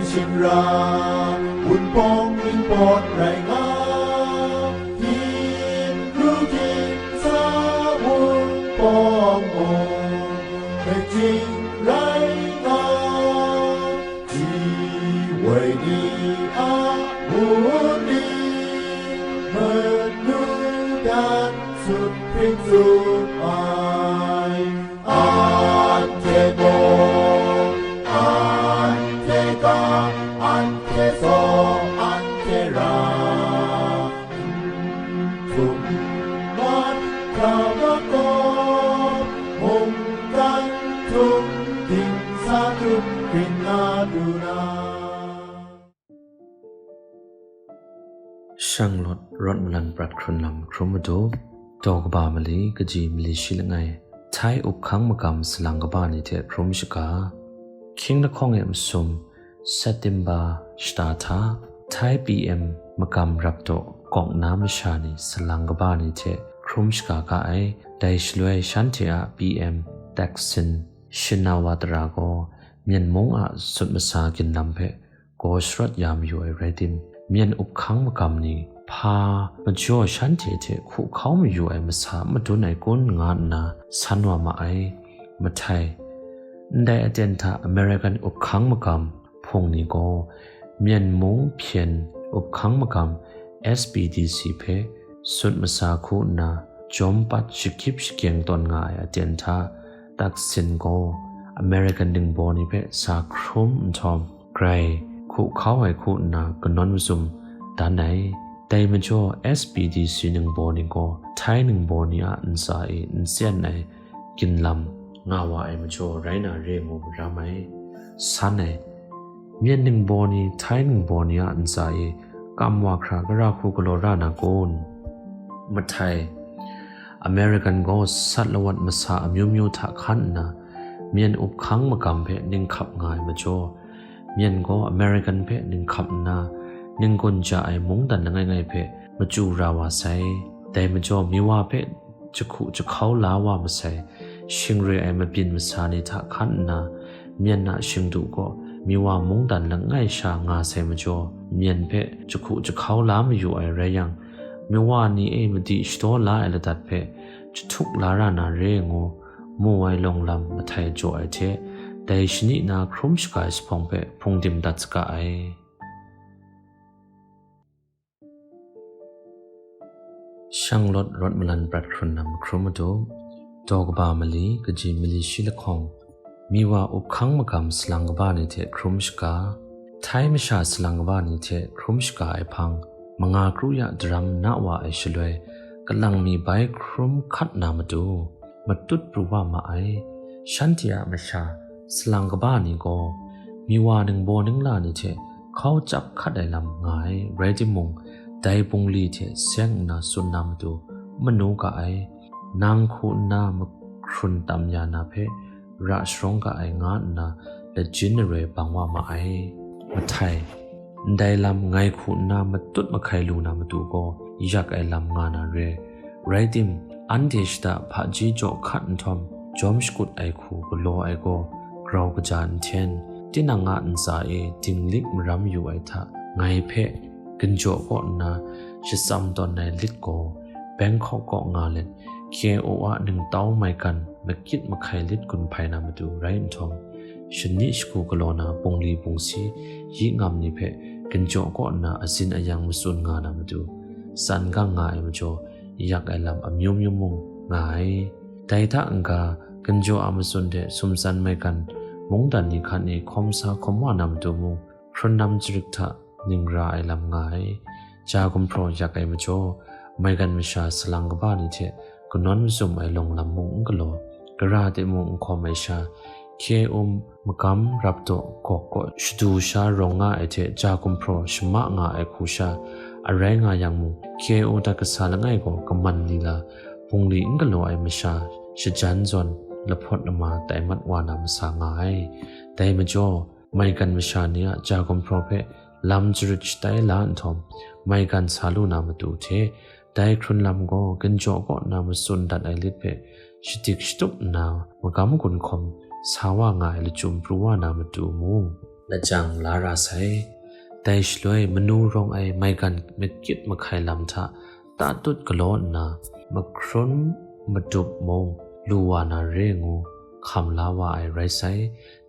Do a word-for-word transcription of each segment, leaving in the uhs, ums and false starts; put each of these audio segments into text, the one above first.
Shing ra, Wunpawng ningpawt rai nga, Hpyin ru hkying sa Wunpawng mung, Beijing rai nga, Ji woi ni a wunpawng, manu dan sut hpring tsun ai. Anhte gaw, anhte ga, anhte saw, anhte ra, n htum n mat hkra makawp, mungkan htum, dingsa htum, hpring nga lu na. Shanglawt rawt malan prat hkrun lam hkrum madu, daw kaba mali kaji mali shi langai, Thai up hkang magam salang kaba ni hte hkrum shaga, hkying lahkawng e masum, September shata hta, Thai P M magam rap daw kawk na masha ni salang kaba ni hte hkrum shaga ga ai. Dai shaloi shanhte a P M Thaksin Shinawatra gaw Myen mung a sut masa ginlam hpe gaw sharawt ya mayu ai rai tim, Myen up hkang magam ni hpa majaw shanhte hte hku hkau mayu ai masa madun ai kun nga nna san wa ma ai. Mahtai, ndai aten hta American up hkang magam hpung ni gaw, Myen mung hpyen up hkang magam S P D C hpe sut masa hku nna jawm pat shakyip shakyeng tawn nga ai aten hta, Thaksin gaw American ningbaw ni hpe sa hkrum nhtawm, grai hku hkau ai hku nna kanawn mazum dan ai. Dai majaw S P D C ningbaw ni gaw Thai ningbaw ni a ntsa e n tsyan ai ginlam nga wa ai majaw rai na re ngu maram ai. San ai, Myen ningbaw ni Thai ningbaw ni a ntsa e kam wa hkra gara hku galaw ra na kun? Mahtai, American gaw sat lawat masa amyu myu hta hkan nna, Myen up hkang magam hpe ninghkap nga ai majaw, Myen gaw American hpe ninghkap nna, ninggun ja ai mungdan langai ngai hpe machyu ra wa sai. Dai majaw, Miwa hpe jahku jahkau la wa masai, shingre ai mabyin masa ni hta hkan nna, Myen a shingdu gaw Miwa mungdan langai sha nga sai majaw, Myen hpe jahku jahkau la mayu ai rai yang, Miwa ni e madi shadaw la ai ladat hpe jahtuk la ra na re ngu mu ai lawng lam mahtai jaw ai hte, dai shani na hkrum shaga ai zuphpawng hpe hpungdim dat saga ai. Shanglawt rawt malan prat hkrun lam hkrum madu, daw kaba mali kaji mali shi lahkawng, Miwa up hkang magam salang kaba ni hte hkrum shaga, Thai masha salang kaba ni hte hkrum shaga ai hpang, manga kru ya daram na wa ai shaloi, kalang mi bai hkrum hkat na matu, matut pru wa ma ai. Shanhte a masha salang kaba ni gaw, Miwa ningbaw ningla ni hte hkau chyap hkat ai lam nga ai, rai timung, dai bungli hte seng nna tsun na matu, manu ga ai, nang hku nna mahkrun tam ya na hpe ra sharawng ga ai, nga nna lajin laroi bang wa ma ai. Mahtai, ndai lam ngai hku nna matut mahkai lu na matu gaw, yak ai lam nga na re. Rai tim, anhte shada hpaji jaw hkat nhtawm, jawm shakut ai hku galaw ai gaw, grau kaja nhten, tinang a ntsa e dinglik maram yu ai hta, ngai hpe ginjaw kaw nna shatsam tawn ai lit gaw, Bangkok kaw nga let, K O a ningtau maigan makyit mahkai lit gun hpai na matu rai nhtawm, shani shagu galaw na bungli bungsi, yi ngam ni hpe ginjaw kaw nna azin ayang matsun nga na matu, tsan gang nga ai majaw, yak ai lam amyu myu mung nga ai. Dai hta n-ga, ginjaw a matsun hte sumtsan maigan mungdan ni hkan e hkawm sa hkawm wa na matu mung, hkrun lam jarit hta ning ra ai lam nga ai. Ja gumhpraw yak ai majaw, maigan masha salang kaba ni hte kanawn mazum ai lawng lam mung n galaw, gara de mung n hkawm ai sha, K O magam rap daw gawk kaw shadu sha rawng nga ai hte ja gumhpraw shama nga ai hku sha, arai nga yang mung, K O dat kasa langai gaw kaman lila, bungli n galaw ai masha, shajan zawn lahpawt lama tai mat wa na masa nga ai. Dai majaw, maigan masha ni a ja gumhpraw hpe lam jarit shatai la nhtawm, maigan sa lu na matu hte, dai hkrun lam gaw ginjaw kaw na matsun dat ai lit hpe shadik shatup nna, magam gun hkawm sa wa nga ai lachyum pru wa na matu mung, lajang la ra sai. Dai shaloi manu rawng ai maigan makyit mahkai lam hta tatut galaw nna, mahkrum madup mung lu wa na re ngu hkam la wa ai rai sai.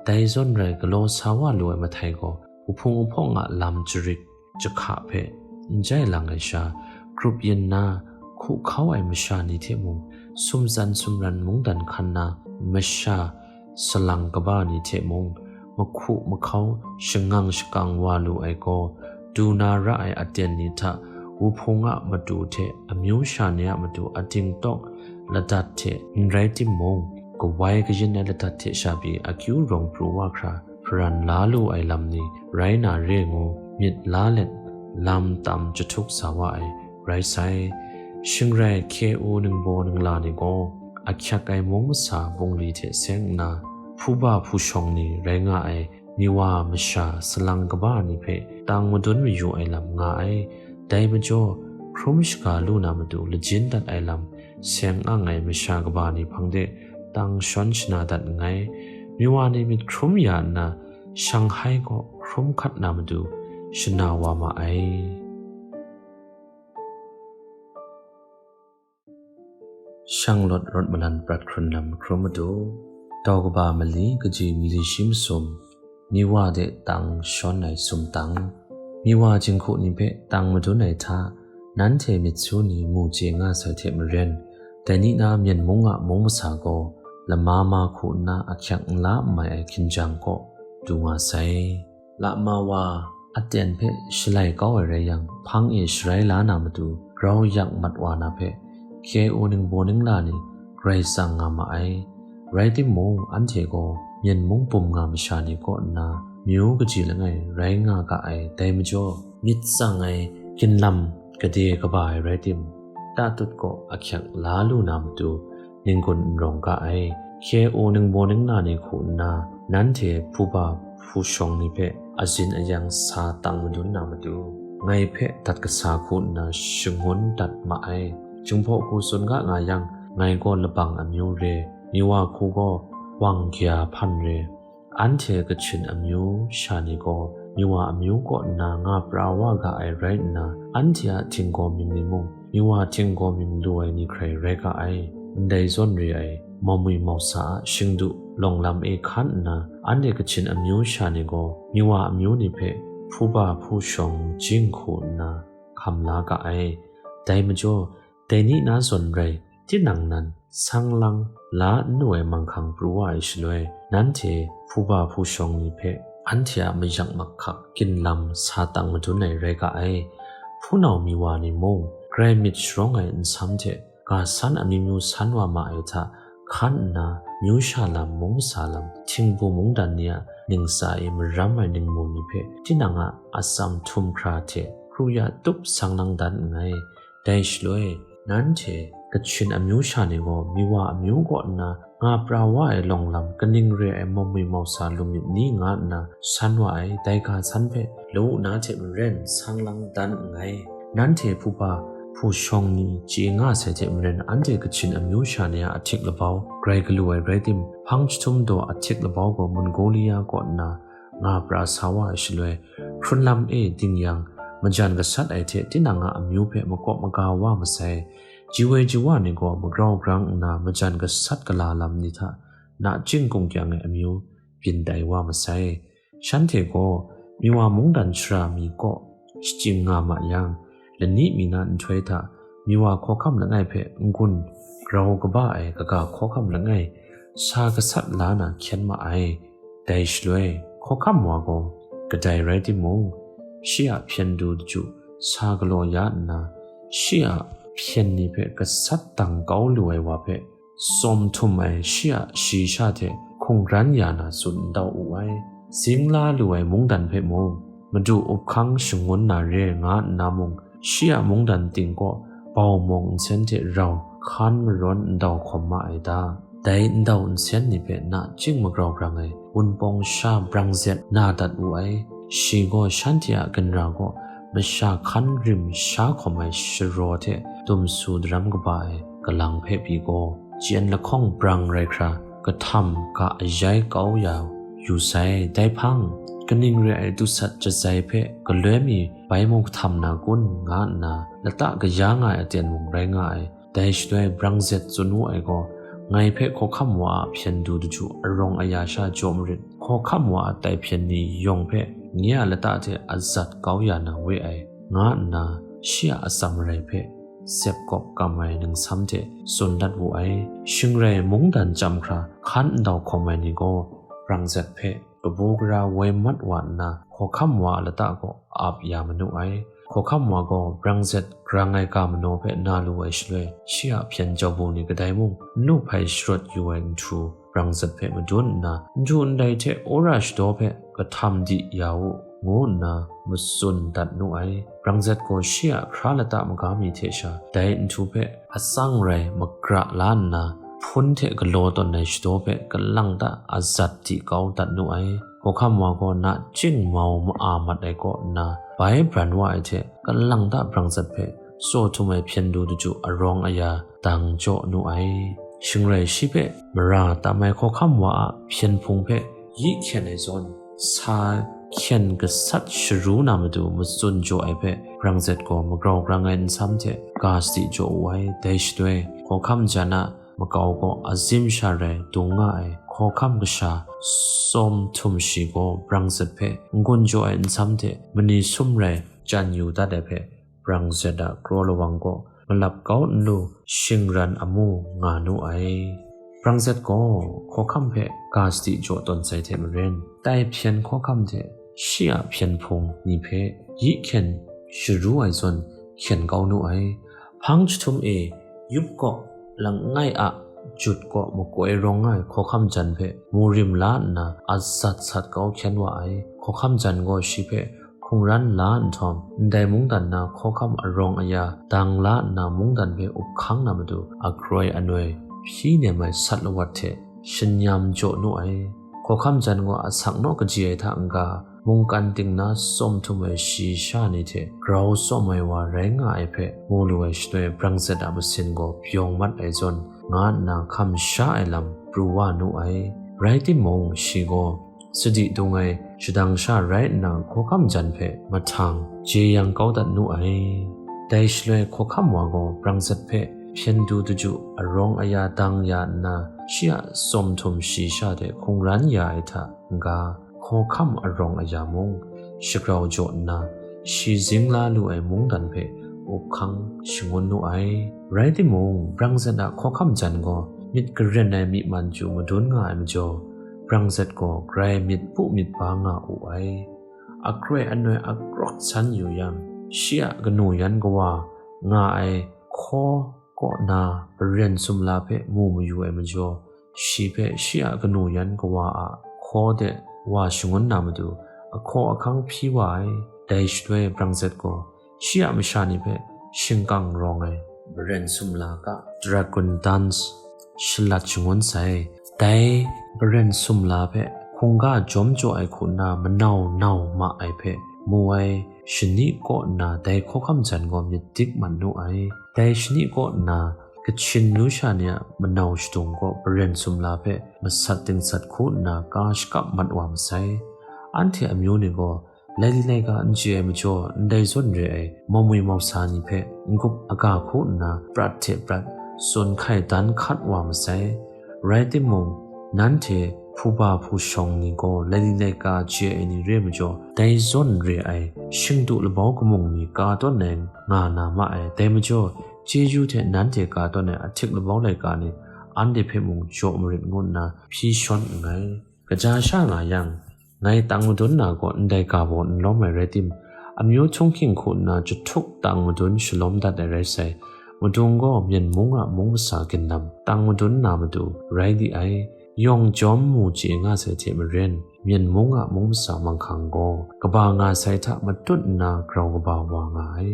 Dai zawn rai galaw sa wa lu ai mahtai gaw, wuhpung wuhpawng a lam jarit jahka hpe n jai lang ai sha, grup yin na, hku hkau ai masha ni hte mung, sumtsan sumran mungdan hkan na masha salang kaba ni hte mung, mahku mahkau shangang shakang wa lu ai gaw, du na ra ai aten ni hta wuhpung a matu hte amyu sha ni a matu ating tawk ladat hte n rai timung, kawai kayin ai ladat hte sha pyi akyu rawng pru wa hkra hparan la lu ai lam ni rai na re ngu myit la let lam tam jahtuk sa wa ai rai sai. Shingrai hkye u ningbaw ningla ni gaw ahkyak ai mung masa bungli hte seng nna, hpuba hpushawng ni rai nga ai miwa masha salang kaba ni hpe tang madun mayu ai lam nga ai. Dai majaw, hkrum shaga lu na matu lajin dat ai lam seng ang ai masha kaba ni hpang de tang shawn shana dat nngai. Miwa ni myit hkrum ya nna, shanghkai kaw hkrum hkat na matu shana wa ma ai. Shanglawt rawt malan prat hkrun lam hkrum matu, tau kaba mali kaji mali shi masum, miwa de tang shawn ai sumtang, miwa jinghku ni hpe tang madun ai hta, nanhte myit su ni mu chye nga sai hte maren, dai ni na Myen mung a mung masa gaw lama ma hku nna ahkyak n la n mai ai hkinjang kaw du nga sai. Lama wa aten hpe shalai kau ai rai yang, hpang e sharai la na matu grau yak mat wa na hpe, hkye u ningbaw ningla ni grai tsang nga ma ai. Rai timung, anhte gaw Myen mung bum nga masha ni kaw nna myu kaji langai rai nga ga ai. Dai majaw, myit tsang ai ginlam gade kaba ai rai tim, tatut kaw ahkyak la lu na matu, ning-gun n rawng ga ai. Hkye u ningbaw ningla ni hku nna, nanhte hpuba hpushawng ni hpe azin ayang sa tang madun na matu, ngai hpe dat kasa hku nna shangun dat ma ai. Jinghpaw hku tsun ga nga yang, ngai gaw labang amyu re, miwa hku gaw wang gya hpan re. Anhte Kachin amyu sha ni gaw, miwa amyu kaw nna nga pra wa ga ai rai nna, anhte a htinggaw mying ni mung, miwa htinggaw mying lu ai ni hkrai rai ga ai. Ndai zawn re ai, maumwi mausa a shingdu lawng lam e hkan nna, anhte Kachin amyu sha ni gaw, miwa amyu ni hpe hpuba hpushawng jing hku nna hkam la ga ai. Dai majaw, dai ni na zawn rai, tinang nan sang lang la n lu ai manghkang pru wa ai shaloi, nanhte hpuba hpushawng ni hpe anhte a mayak mahkak ginlam sa tang madun ai rai ga ai. Hpunau miwa ni mung, grai myit sharawng ai nsam hte ga san amyu myu san wa ma ai hta hkan nna, myu sha lam, mung masa lam, htingbu mungdan ni a ningtsa e maram ai ningmu ni hpe tinang a atsam htum hkra hte hkru ya tup sang lang dan nngai. Dai shaloi, nanhte Kachin amyu sha ni gaw miwa amyu kaw nna nga pra wa ai lawng lam kaning re ai maumwi mausa lu myit ni nga nna san wa ai, dai ga san hpe lawu na hte maren sang lang dan nngai. Nanhte hpuba hpushawng ni chye nga sai hte maren, anhte Kachin amyu sha ni a ahtik labau grai galu ai rai tim, hpang jahtum daw ahtik labau gaw Mongolia kaw nna nga pra sa wa ai shaloi, hkrunlam e ding yang, majan gasat ai hte tinang a amyu hpe makawp maga wa masai. Ji woi ji wa ni gaw magrau grang nna majan gasat gala lam ni hta nachying kungkyang ai amyu byin tai wa masai. Shanhte gaw miwa mungdan shara mi kaw shachying nga ma yang, lani mi na nhtoi hta miwa hkawhkam langai hpe n-gun grau kaba ai kaga hkawhkam langai sa gasat la na hkyen ma ai. Dai shaloi, hkawhkam wa gaw kadai rai timung, shi a hpyen du daju sa galaw ya nna, shi a hpyen ni hpe gasat dang kau lu ai wa hpe, tsawm htum ai shi a shayi sha hte hkungran ya na tsun ndau wu ai. Zing la lu ai mungdan hpe mung, Madu up hkang shangun na re nga nna mung, shi a mungdan ting kaw bau mawng nsen hte rau hkan marawn ndau hkawm ma ai ta? Dai ndau nsen ni hpe nachying magrau grang ai Wunpawng sha brang zet na dat wu ai. Shi gaw shanhte a ginra kaw masha hkan rim sha hkawm ai sharaw hte dumsu daram kaba ai kalang hpe pyi gaw, chyen lahkawng brang rai hkra, kahtam ga ayai kau ya yu sai. Dai hpang, Kaning re ai dusat jazai hpe galoi mi bai mu kahtam na kun, nga nna lata kaya nga ai aten mung rai nga ai. Dai shaloi Brangzet tsun wu ai gaw, ngai hpe hkawhkam wa a hpyen du daju arawng aya sha jaw marit, hkawhkam wa a tai hpyen ni yawng hpe nye a lata hte azat kau ya na we ai, nga nna shi a atsam rai hpe sep kawp kam ai ningsam hte tsun dat wu ai. Shing rai mungdan chyam hkra hkan ndau hkawm ai ni gaw Brangzet hpe kabu gara woi mat wa nna, hkawhkam wa a lata kaw ap ya manu ai. Hkawhkam wa gaw Brangzet grang ai ga manaw hpe na lu ai shaloi, shi a hpyen jau bu ni kadai mung n lu hpai sharawt yu ai nhtu, Brangzet hpe madun nna, nhtu ndai hte wora shadaw hpe kahtam di ya u, ngu nna matsun dat nu ai. Brangzet gaw shi a hkra lata maga mi hte sha dai nhtu hpe atsang rai magra la nna, hpun hte galaw tawn ai shadaw hpe kalang ta azat di kau dat nu ai. Hkawhkam wa gaw nachying mau ma-a mat ai kaw nna, bai bran wa ai hte kalang ta Brangzet hpe tsaw htum ai hpyen du daju arawng aya dang jaw nu ai. Shing rai shi hpe mara tam ai hkawhkam wa a hpyen hpung hpe yi hkyen ai zawn, sa hkyen gasat sharu na matu matsun jaw ai hpe Brangzet gaw magrau grang ai nsam hte ga sadi jaw wu ai. Dai shaloi, hkawhkam jan a makau gaw azim sha rai dung nga ai hkawhkam kasha tsawm htum shi gaw Brangzet hpe n-gun jaw ai nsam hte mani sum rai chyan yu dat ai hpe, Brangzet a kraw lawang gaw malap kau n lu shingran amu nga nu ai. Brangzet gaw hkawhkam hpe ga sadi jaw tawn sai hte maren, tai hpyen hkawhkam hte shi a hpyen hpung ni hpe yi hkyen sharu ai zawn hkyen kau nu ai. Hpang jahtum e, yup kaw langai a jut kaw makoi rawng nga ai hkawhkam jan hpe mu rim la nna, azat sat kau hkyen wa ai. Hkawhkam jan gaw shi hpe hkungran la nhtawm, ndai mungdan na hkawhkam arawng aya dang la nna, mungdan hpe up hkang na matu, akroi anoi hpyi nem ai sat lawat hte shanyam jaw nu ai. Hkawhkam jan gaw asak naw kaji ai hta n-ga, mungkan ting na tsawm htum ai shi sha ni hte grau tsawm ai wa rai nga ai hpe mu lu ai shaloi, Brangzet a masin gaw byawng mat ai zawn, nga nna hkam sha ai lam pru wa nu ai. Rai timung, shi gaw sadi dung ai shadang sha rai nna, hkawhkam jan hpe mahtang jeyang kau dat nu ai. Dai shaloi hkawhkam wa gaw Brangzet hpe hpyen du daju arawng aya dang ya nna, shi a tsawm htum shi sha hte hkungran ya ai hta n-ga, hkawhkam arawng aya mung shagrau jaw nna, shi zing la lu ai mungdan hpe up hkang shangun nu ai. Rai timung, Brangzet a hkawhkam jan gaw myit garen ai myi man chyu madun nga ai majaw, Brangzet gaw grai myit pu myit ba nga u ai. Akroi anoi akrawk san yu yang, shi a kanu yan kawa nga ai hkaw kaw na maren sumla hpe mu mayu ai majaw, shi hpe shi a kanu yan kawa a hkaw de wa shangun na matu, ahkaw ahkang hpyi wa ai. Dai shaloi Brangzet gaw shi a masha ni hpe shingkang rawng ai maren sumla ga, Dragon Dance, shalat shangun sai. Dai maren sumla hpe hkungga jawm jaw ai hku nna manau nau ma ai hpe mu ai. Shani kaw nna dai hkawhkam jan gaw myit dik mat nu ai. Dai shani kaw nna Kachin Lusha ni a manau shadung kaw maren sumla hpe masat dingsat hku nna ka shakap mat wa masai. Anhte amyu ni gaw laili laika n chye ai majaw, ndai zawn re ai maumwi mausa ni hpe n-gup aga hku nna prat hte prat tsun hkai dan hkat wa masai. Rai timung, nanhte hpuba hpushawng ni gaw laili laika chye ai ni re majaw, dai zawn re ai shingdu labau kamung ni ka tawn ai nga na ma ai. Dai majaw, chyeju hte nanhte ka tawn ai ahtik labau laika ni anhte hpe mung jaw marit ngu nna hpyi shawn nngai. Kaja sha nga yang, ngai tang madun na gaw ndai ga baw n lawm ai rai tim, amyu htunghking hku nna jahtuk tang madun shalawm dat ai rai sai. Madung gaw Myen mung a mung masa ginlam tang madun na matu rai di ai. Yawng jawm mu chye nga sai hte maren, Myen mung a mung masa manghkang gaw kaba nga sai hta matut nna grau kaba wa nga ai.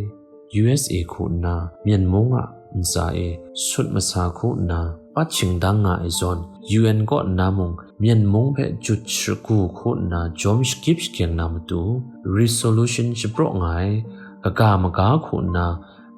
U S A hku nna Myen mung a ntsa e sut masa hku nna pat shingdang nga ai zawn, U N kaw nna mung Myen mung hpe jut shagu hku nna jawm shagyip shagyeng na matu, resolution shapraw nga ai. Kaga maga hku nna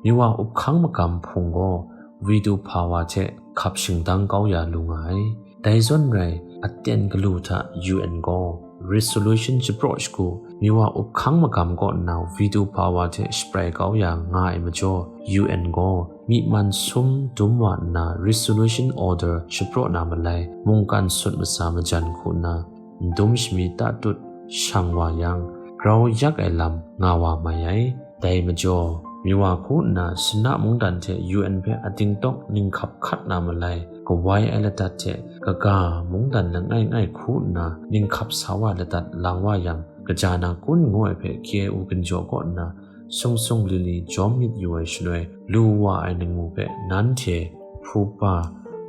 Miwa up hkang magam hpung gaw Vidu Pawa hte hkap shingdang kau ya lu nga ai. Dai zawn rai, aten galu hta U N gaw resolution shapraw shagu, Miwa up hkang magam kaw nna video power hte shabrai kau ya nga ai majaw, U N gaw myi man sum dum wa nna resolution order shapraw na malai, mungkan sut masa majan hku nna n dum shami tatut shang wa yang, grau yak ai lam nga wa mai ai. Dai majaw, Miwa hku nna Shana mungdan hte U N hpe ating tawk ninghkap hkat na malai, kawai ai ladat hte kaga mungdan langai ngai hku nna ninghkap sa wa ladat lang wa yang, kaja na kun ngu ai hpe K I O ginjaw kaw nna sung sung li li jawm myit yu ai shaloi, lu wa ai ningmu hpe nanhte hpu pa,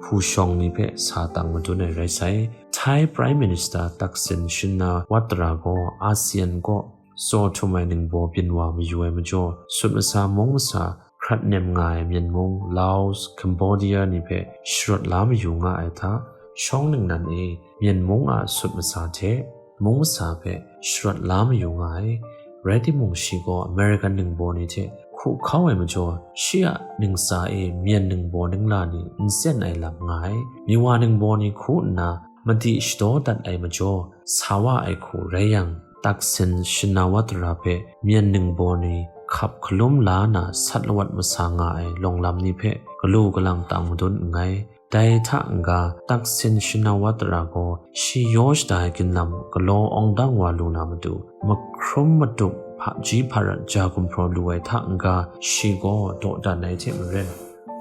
hpu shawng ni hpe sa tang madun ai rai sai. Thai Prime Minister Thaksin Shinawatra gaw ASEAN kaw tsaw htum ai ningbaw byin wa mayu ai majaw, sut masa mung masa hkrat nem nga ai Myen mung, Laos, Cambodia ni hpe sharawt la mayu nga ai hta, shawng ningnan e Myen mung a sut masa hte mung masa hpe sharawt la mayu nga ai. Rai timung, shi gaw American ningbaw ni hte hku hkau ai majaw, shi a ningsa e Myen ningbaw ningla ni n sen ai lam nga ai. Miwa ningbaw ni hku nna madi shadaw dat ai majaw, sa wa ai hku rai yang, Thaksin Shinawatra hpe Myen ningbaw ni hkap hkalum la na sat lawat masa nga ai lawng lam ni hpe galu galang tang madun nngai. Dai hta n-ga, Thaksin Shinawatra gaw shi yaw shada ai ginlam galaw awng dang wa lu na matu, mahkrum matup hpaji hparat ja gumhpraw lu ai hta n-ga, shi gaw dawdan ai hte maren,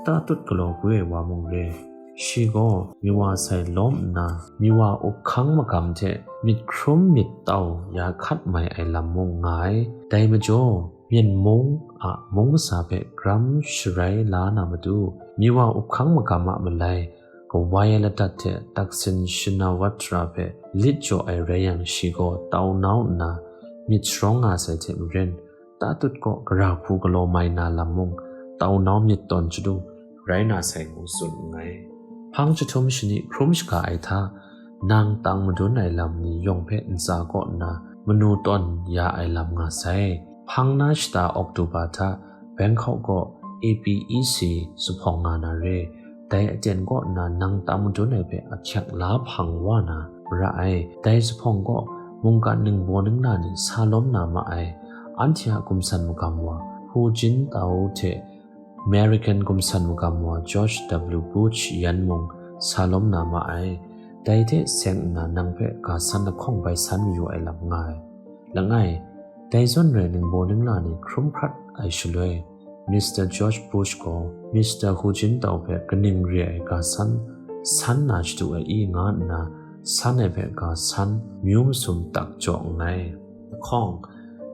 tatut galaw kwi ai wa mung re. Shi gaw Miwa sai lawm nna, Miwa up hkang magam hte myit hkrum myit tau ya hkat mai ai lam mung nga ai. Dai majaw, Myen mung a mung masa hpe gram sharai la na matu, Miwa up hkang magam a malai, kawai ai ladat hte Thaksin Shinawatra hpe lit jaw ai rai yang, shi gaw tau nau nna myit sharawng nga sai hte maren, tatut kaw gara hku galaw mai na lam mung, tau nau myit tawn chadu rai na sai ngu tsun nngai. Hpang jahtum shani hkrum shaga ai hta, nang tang madun ai lam ni yawng hpe ntsa kaw nna manu tawn ya ai lam nga sai. Hpang na shata October hta Bangkok kaw A P E C zuphpawng nga na re. Dai aten kaw nna nang tang madun ai hpe ahkyak la hpang wa na ra ai. Dai zuphpawng kaw mungkan ningbaw ningla ni sa lawm na ma ai. Anhte a gumsan magam wa Hu Jintao hte American gumsan magam wa George W Bush yan mung sa lawm na ma ai. Dai hte seng nna nang hpe ga san lahkawng bai san mayu ai lam nga ai. Langai, dai zawn rai ningbaw ningla ni hkrum hkrat ai shaloi, Mister George Bush gaw Mister Hu Jintao hpe kaning re ai ga san san na shadu ai i nga nna, san ai hpe ga san myu masum tak jaw nngai. Lahkawng,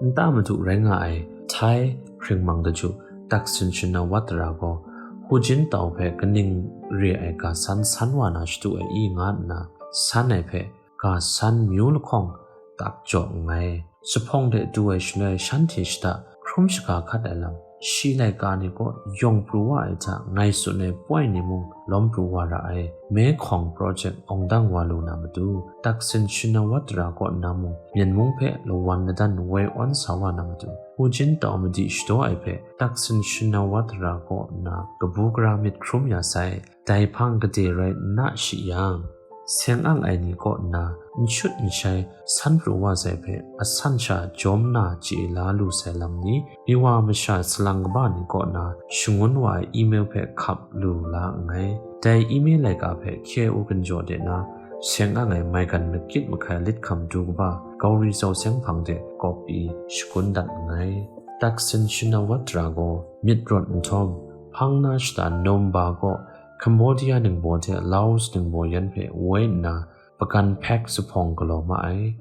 nta madu rai nga ai Thai hpring mang daju Thaksin Shinawatra gaw Hu Jintao hpe kaning re ai ga san san wa na shadu ai i nga nna, san ai hpe ga san myu lahkawng tak jaw nngai. Zuphpawng de du ai shaloi shanhte shada hkrum shaga hkat ai lam, shi laika ni kaw yawng pru wa ai hta ngai tsun ai poi ni mung lawm pru wa ra ai. Mekong project awng dang wa lu na matu, Thaksin Shinawatra kaw nna mung Myen mung hpe lawan ladan woi awn sa wa na matu, Hu Jintao madi shadaw ai hpe Thaksin Shinawatra kaw nna kabu gara myit hkrum ya sai. Dai hpang gade rai n na shi yang, seng ang ai ni kaw nna n shut n shai san pru wa sai hpe asan sha jawm na chye la lu sai lam ni, Miwa masha salang kaba ni kaw nna shangun wa ai email hpe hkap lu la nngai. Dai email laika hpe K I O ginjaw de na seng ang ai maigan makit mahkai lit hkam du kaba Gauri Zau Seng hpang de kawp pyi shagun dat nngai. Thaksin Shinawatra gaw myit rawt nhtawm, hpang na shata Nomba kaw Cambodia ningbaw hte Laos ningbaw yan hpe woi nna, Pagan Phek zuphpawng galaw ma ai.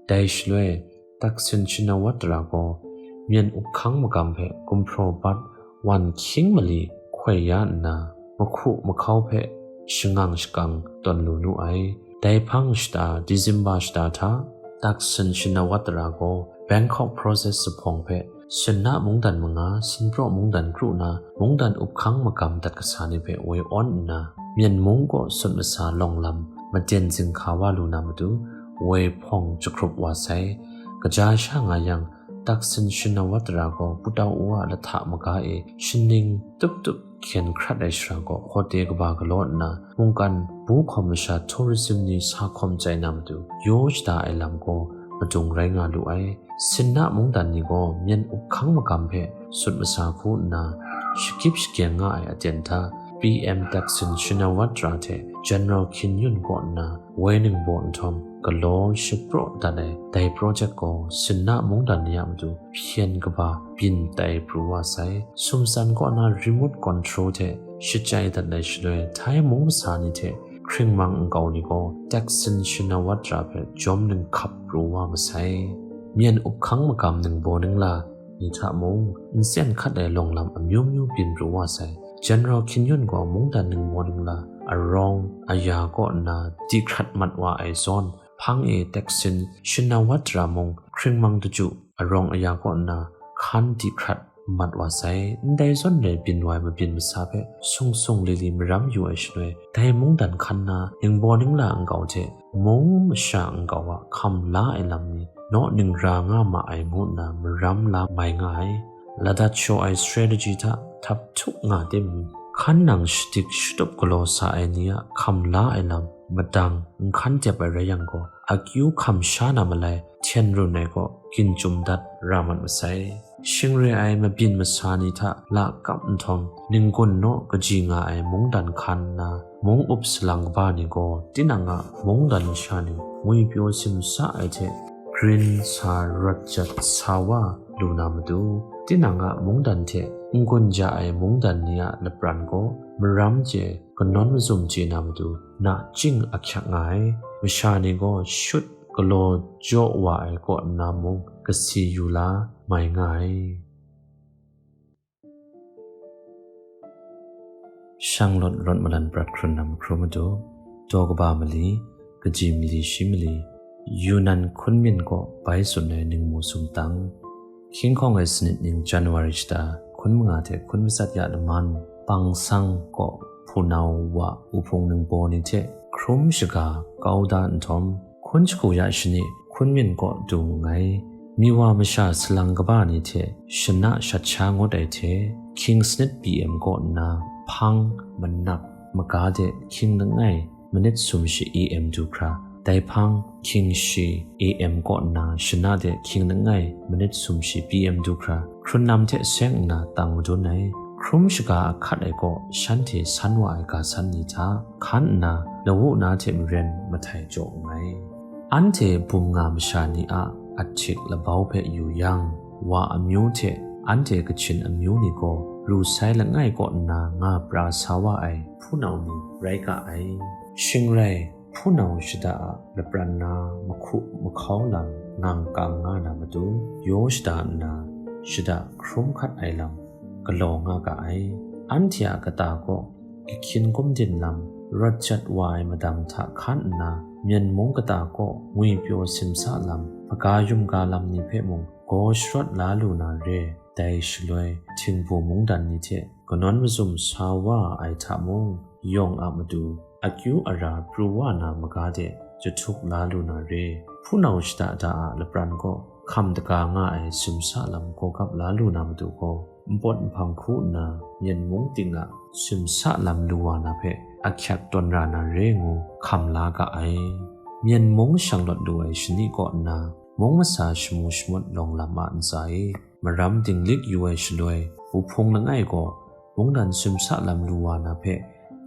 Dai shaloi, Thaksin Shinawatra gaw myen up hkang magam hpe gumhpraw bat wan hkying mali hkoi ya nna, mahku mahkau hpe shangang shakang tawn lu nu ai. Dai hpang shata, December shata hta, Thaksin Shinawatra gaw Bangkok Process zuphpawng hpe Shana mungdan manga, Sinpraw mungdan kru na, mungdan up hkang magam dat kasa ni hpe woi awn nna, Myen mung kaw sut masa lawng lam maden zinghka wa lu na matu, woi hpawng jahkrup wa sai. Kaja sha nga yang, Thaksin Shinawatra gaw Putau a lahta maga e shaning tup tup hkyen hkrat ai shara gaw hote kaba galaw nna, mungkan bu hkawm masha tourism ni sa hkawm chyai na matu yaw shada ai lam gaw madung rai nga lu ai. Sinna mungdan ni gaw myen up hkang magam hpe sut masa hku nna, shakip shakyeng nga ai aten hta, P M Thaksin Shinawatra hte General Khin Yun kaw nna woi ningbaw nhtawm galaw shapraw dat ai dai project gaw sinna mungdan ni a matu hpyen kaba byin tai pru wa sai. Sumsan kaw na remote control hte shachyai dat ai shaloi, Thai mung masa ni hte hkringmang nkau ni gaw Thaksin Shinawatra hpe jawm ninghkap pru wa masai. Myen up hkang magam ningbaw ningla ni hta mung nsen hkat ai lawng lam amyu myu byin pru wa sai. General Khin Yun gaw mungdan ningbaw ningla arawng aya kaw nna di hkrat mat wa ai zawn, hpang e Thaksin Shinawatra mung hkringmang daju arawng aya kaw nna hkan di hkrat mat wa sai. Ndai zawn rai byin wa ai mabyin masa hpe sung sung li li maram yu ai shaloi, dai mungdan hkan na ningbaw ningla nkau hte mung masha nkau a hkam la ai lam ni naw ning ra nga ma ai ngu nna maram la mai nga ai. Ladat shaw ai strategy hta htap htuk nga tim, hkan nang shadik shatup galaw sa ai ni a hkam la ai lam madang nhkan dep ai rai yang gaw, akyu hkam sha na malai hten run ai gaw ginchum dat ra mat masai. Shing re ai mabyin masa ni hta lakap nhtawm, ninggun naw kaji nga ai mungdan hkan nna, mung up salang kaba ni gaw tinang a mungdan masha ni ngwipyaw simsa ai hte grin sa rawt jat sa wa lu na matu, tinang a mungdan hte n-gun ja ai mungdan ni a lapran gaw maram chye, kanawn mazum chye na matu nachying ahkyak nga ai. Masha ni gaw shut galaw jaw wa ai kaw nna mung kasi yu la mai nga ai. Shanglawt rawt malan prat hkrun na mahkrum matu, daw kaba mali, kaji mali shi mali, Yunnan Hkunmyen kaw bai tsun ai ningmu sumtang. Hkying hkawng ai sanit ning January shata hkun manga hte hkun matsat ya laman, Pangsang kaw hpunau wa uhpung ningbaw ni hte hkrum shaga kau da nhtawm, hkun shagu ya shani Hkunmyen kaw du nngai. Miwa masha salang kaba ni hte shana shat sha ngut ai hte, hkying sanit P M kaw nna hpang manap maga de hkying langai manit sum shi A M du hkra, dai hpang hkying shi A M kaw nna shana de hkying langai manit sum shi P M du hkra, hkrun lam hte seng nna tang madun ai. Hkrum shaga ahkat ai kaw shanhte san wa ai ga san ni hta hkan nna, lawu na hte maren mahtai jaw nngai. Anhte bum nga masha ni a ahtik labau hpe yu yang, wa amyu hte anhte Kachin amyu ni gaw ru sai langai kaw nna nga pra sa wa ai hpunau ni rai ga ai. Shing rai, hpunau shada a lapran na mahku mahkau lam ngang kang nga na matu, yaw shada nna shada hkrum hkat ai lam galaw nga ga ai. Anhte a kata kaw, kahkyin gumdin lam, rawt jat wa ai madang hta hkan nna, Myen mung kata kaw ngwipyaw simsa lam, hpaga yumga lam ni hpe mung gaw sharawt la lu na re. Dai shaloi, htingbu mungdan ni hte kanawn mazum sa wa ai hta mung, yawng a matu akyu ara pru wa na maga de jahtuk la lu na re. Hpunau shada da a lapran kaw hkam daga nga ai simsa lam gawgap la lu na matu gaw, npawt nhpang hku nna Myen mung ting a simsa lam lu wa na hpe ahkyak tawn ra na re ngu hkam la ga ai. Myen mung shanglawt lu ai shani kaw nna, mung masa shamu shamut lawng lam a ntsa e, maram dinglik yu ai shaloi, uhpung langai gaw mungdan simsa lam lu wa na hpe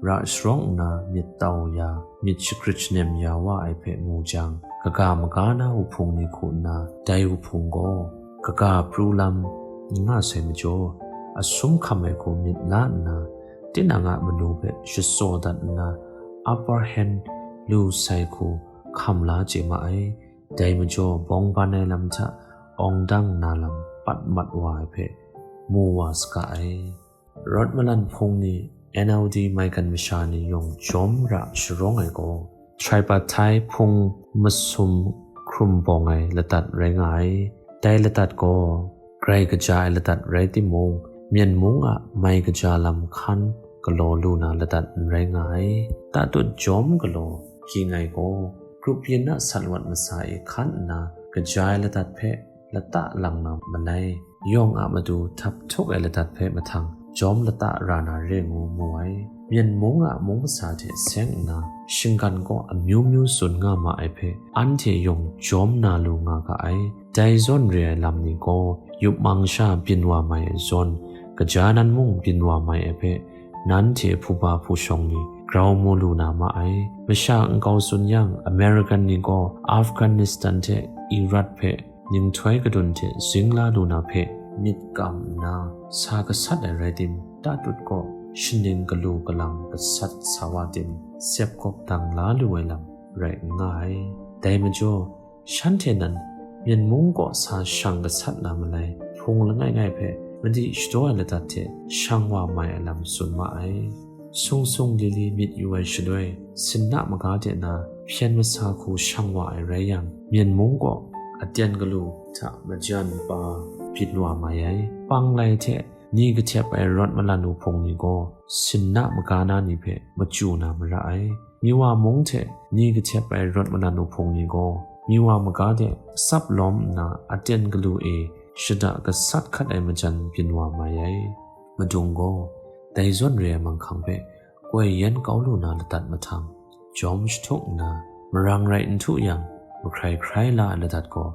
ra sharawng nna myit tau ya, myit shakrit shanem ya wa ai hpe mu jang, kaga maga na uhpung ni hku nna dai uhpung gaw kaga pru lam n nga sai majaw, asum hkam ai hku myit la nna, tinang a manu hpe shatsaw dat nna, upper hand lu sai hku hkam la chye ma ai. Dai majaw, bawng ban ai lam hta awng dang na lam pat mat wa ai hpe mu wa saga ai. Rawt malan hpung ni, N L D maigan masha ni yawng jawm ra sharawng ai gaw, Tripartite hpung masum hkrum bawng ai ladat rai nga ai. Dai ladat gaw grai kaja ai ladat rai timung, Myen mung a mai kaja lam hkan galaw lu na ladat n rai nga ai. Tatut jawm galaw ging ai gaw, grup yin a sat wat masa e hkan nna, kaja ai ladat hpe lata lang na malai. Yawng a matu htap htuk ai ladat hpe mahtang jawm lata ra na re ngu mu ai. Myen mung a mung masa hte seng nna, shinggan kaw amyu myu tsun nga ma ai hpe, anhte yawng jawm na lu nga ga ai. Dai zawn re ai lam ni gaw, yup mang sha byin wa mai ai zawn, kaja nan mung byin wa mai ai hpe, nanhte hpuba hpushawng ni grau mu lu na ma ai. Masha nkau tsun yang, American ni gaw Afghanistan hte Iraq hpe ninghtoi kadun hte zing la lu na hpe myit kam nna sa gasat ai rai tim, tatut gaw shaning galu galang gasat sa wa tim, sep gawp dang la lu ai lam rai n nga ai. Dai majaw, shanhte nan myen mung kaw sa shang gasat na malai, hpung langai ngai hpe madi shadaw ai ladat hte shang wa mai ai lam tsun ma ai. Sung sung li li myit yu ai shaloi, sinna maga de na hpyen masa hku shang wa ai rai yang, myen mung kaw aten galu hta majan pa byin wa mai ai. Panglai hte ni kahtep ai rawt malan wuhpung ni gaw, sinna maga na ni hpe machyu na mara ai. Miwa mung hte ni kahtep ai rawt malan wuhpung ni gaw, Miwa maga de tsap lawm nna aten galu e shada gasat hkat ai majan byin wa mai ai. Madung gaw dai zawn re ai manghkang hpe koi yan kau lu na ladat mahtang, jawm jahtuk nna, marang rai n htu yang, mahkrai hkrai la ai ladat gaw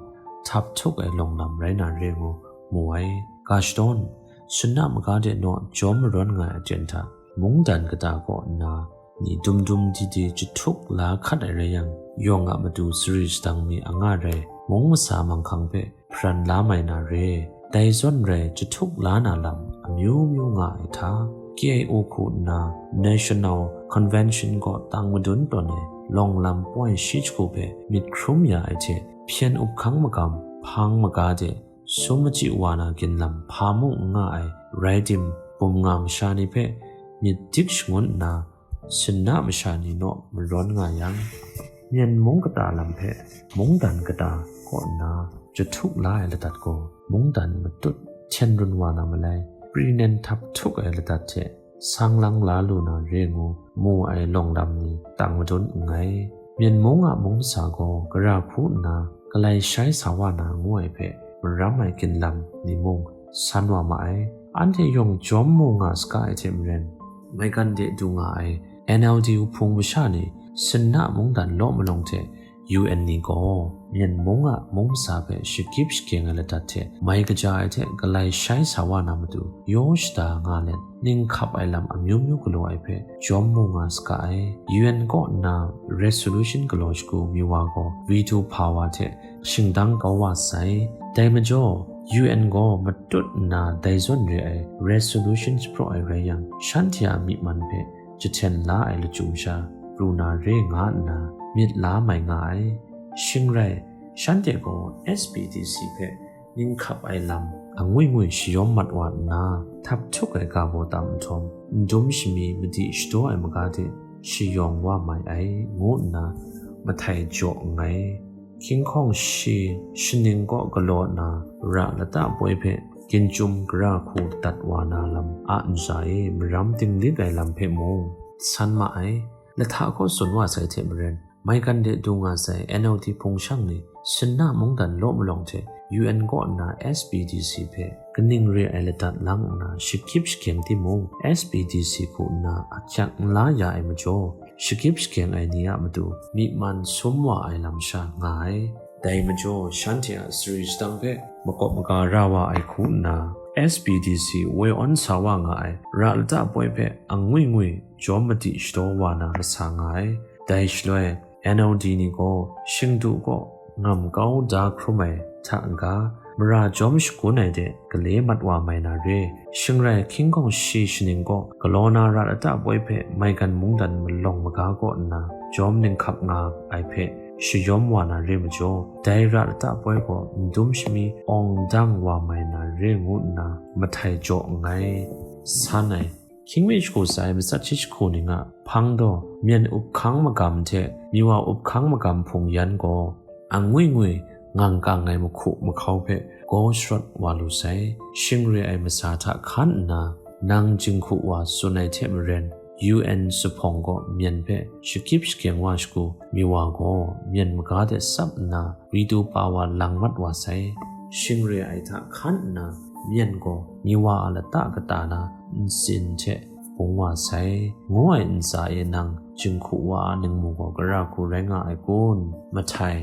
htap htuk ai lawng lam rai na re ngu mu ai. Ga shadawn, sinna maga de naw jawm marawn nga ai aten hta, mungdan kata kaw nna, ni dum dum di di jahtuk la hkat ai rai yang, yawng a matu sari sadang mi anga rai, mung masa manghkang hpe hparan la mai na re. Dai zawn rai jahtuk la na lam amyu myu nga ai hta, K I O hku nna National Convention kaw tang madun tawn ai lawng lam poi shi jahku hpe myit hkrum ya ai hte, hpyen up hkang magam, hpang maga de sum machyi wa na ginlam hpa mung n nga ai rai tim, bum nga masha ni hpe myit dik shangun nna, sinna masha ni naw marawn nga yang, myen mung kata lam hpe mungdan kata kaw nna jahtuk la ai ladat gaw, mungdan matut hten run wa na malai, pri nen htap htuk ai ladat hte sang lang la lu na re ngu mu ai lawng lam ni tang madun nngai. Myen mung a mung masa gaw gara hku nna galai shai sa wa na ngu ai hpe maram ai ginlam ni mung san wa ma ai. Anhte yawng jawm mu nga saga ai hte maren, maigan de du nga ai N L D wuhpung masha ni sinna mungdan law malawng hte U N ni gaw myen mung a mung masa hpe shakip shakeng ai ladat hte mai kaja ai hte galai shai sa wa na matu yaw shada nga let, ning hkap ai lam amyu myu galaw ai hpe jawm mu nga saga ai. U N kaw nna resolution galaw shagu Miwa gaw veto power hte shingdang kau wa sai. Dai majaw, U N gaw matut nna dai zawn re ai resolution shapraw ai rai yang, shanhte a myi man hpe jahten la ai lachyum sha pru na re nga nna myit la mai nga ai. Shing rai, shanhte gaw S P D C hpe ning hkap ai lam angwi ngwi shayawm mat wa nna, htap htuk ai ga gaw tam nhtawm, n dum shami madi shadaw ai maga de shayawng wa mai ai, ngu nna mahtai jaw nngai. Hkying hkawng shi shaning kaw galaw na ra lata poi hpe ginchyum gara hku dat wa na lam a ntsa e maram dinglik ai lam hpe mung san ma ai. Lahta kaw tsun wa sai hte maren, maigan de du nga sai N L D hpung shang ni sinna mungdan law malawng hte U N kaw nna S P D C hpe kaning re ai ladat lang nna shakip shakeng timung, S P D C hku nna ahkyak n la ya ai majaw, shakip shakeng ai ni a matu myi man sum wa ai lam sha nga ai. Dai majaw, shanhte a sari shadang hpe makawp maga ra wa ai hku nna, S P D C woi awn sa wa nga ai ra lata poi hpe angwi ngwi jawm madi shadaw wa na masa nga ai. Dai shaloi, N L D ni gaw shingdu kaw ngam kau da hkrum ai hta n-ga, mara jawm shagun ai de gale mat wa mai na re. Shing rai, hkying hkawng shi shaning kaw galaw na ra lata poi hpe maigan mungdan malawng maga kaw nna jawm ning hkap nga ai hpe shayawm wa na re majaw, dai ra lata poi gaw n dum shami awng dang wa mai na re ngu nna mahtai jaw nngai. San ai. Hkying mi jahku sai matsat shi jahku ning a hpang daw, myen up hkang magam hte Miwa up hkang magam hpung yan gaw, angwi ngwi ngang kang ai mahku mahkau hpe gaw sharawt wa lu sai. Shing re ai masa hta hkan nna, nang jinghku wa tsun ai hte maren, U N zuphpawng gaw myen hpe shakip shakeng wa shagu, Miwa gaw myen maga de tsap nna, veto power lang mat wa sai. shing re ai hta hkan nna, myen gaw mi wa a lata kata na ntsin hte bung wa sai, ngu ai ntsa e nang jinghku wa a ningmu gaw gara hku rai nga ai kun? Mahtai.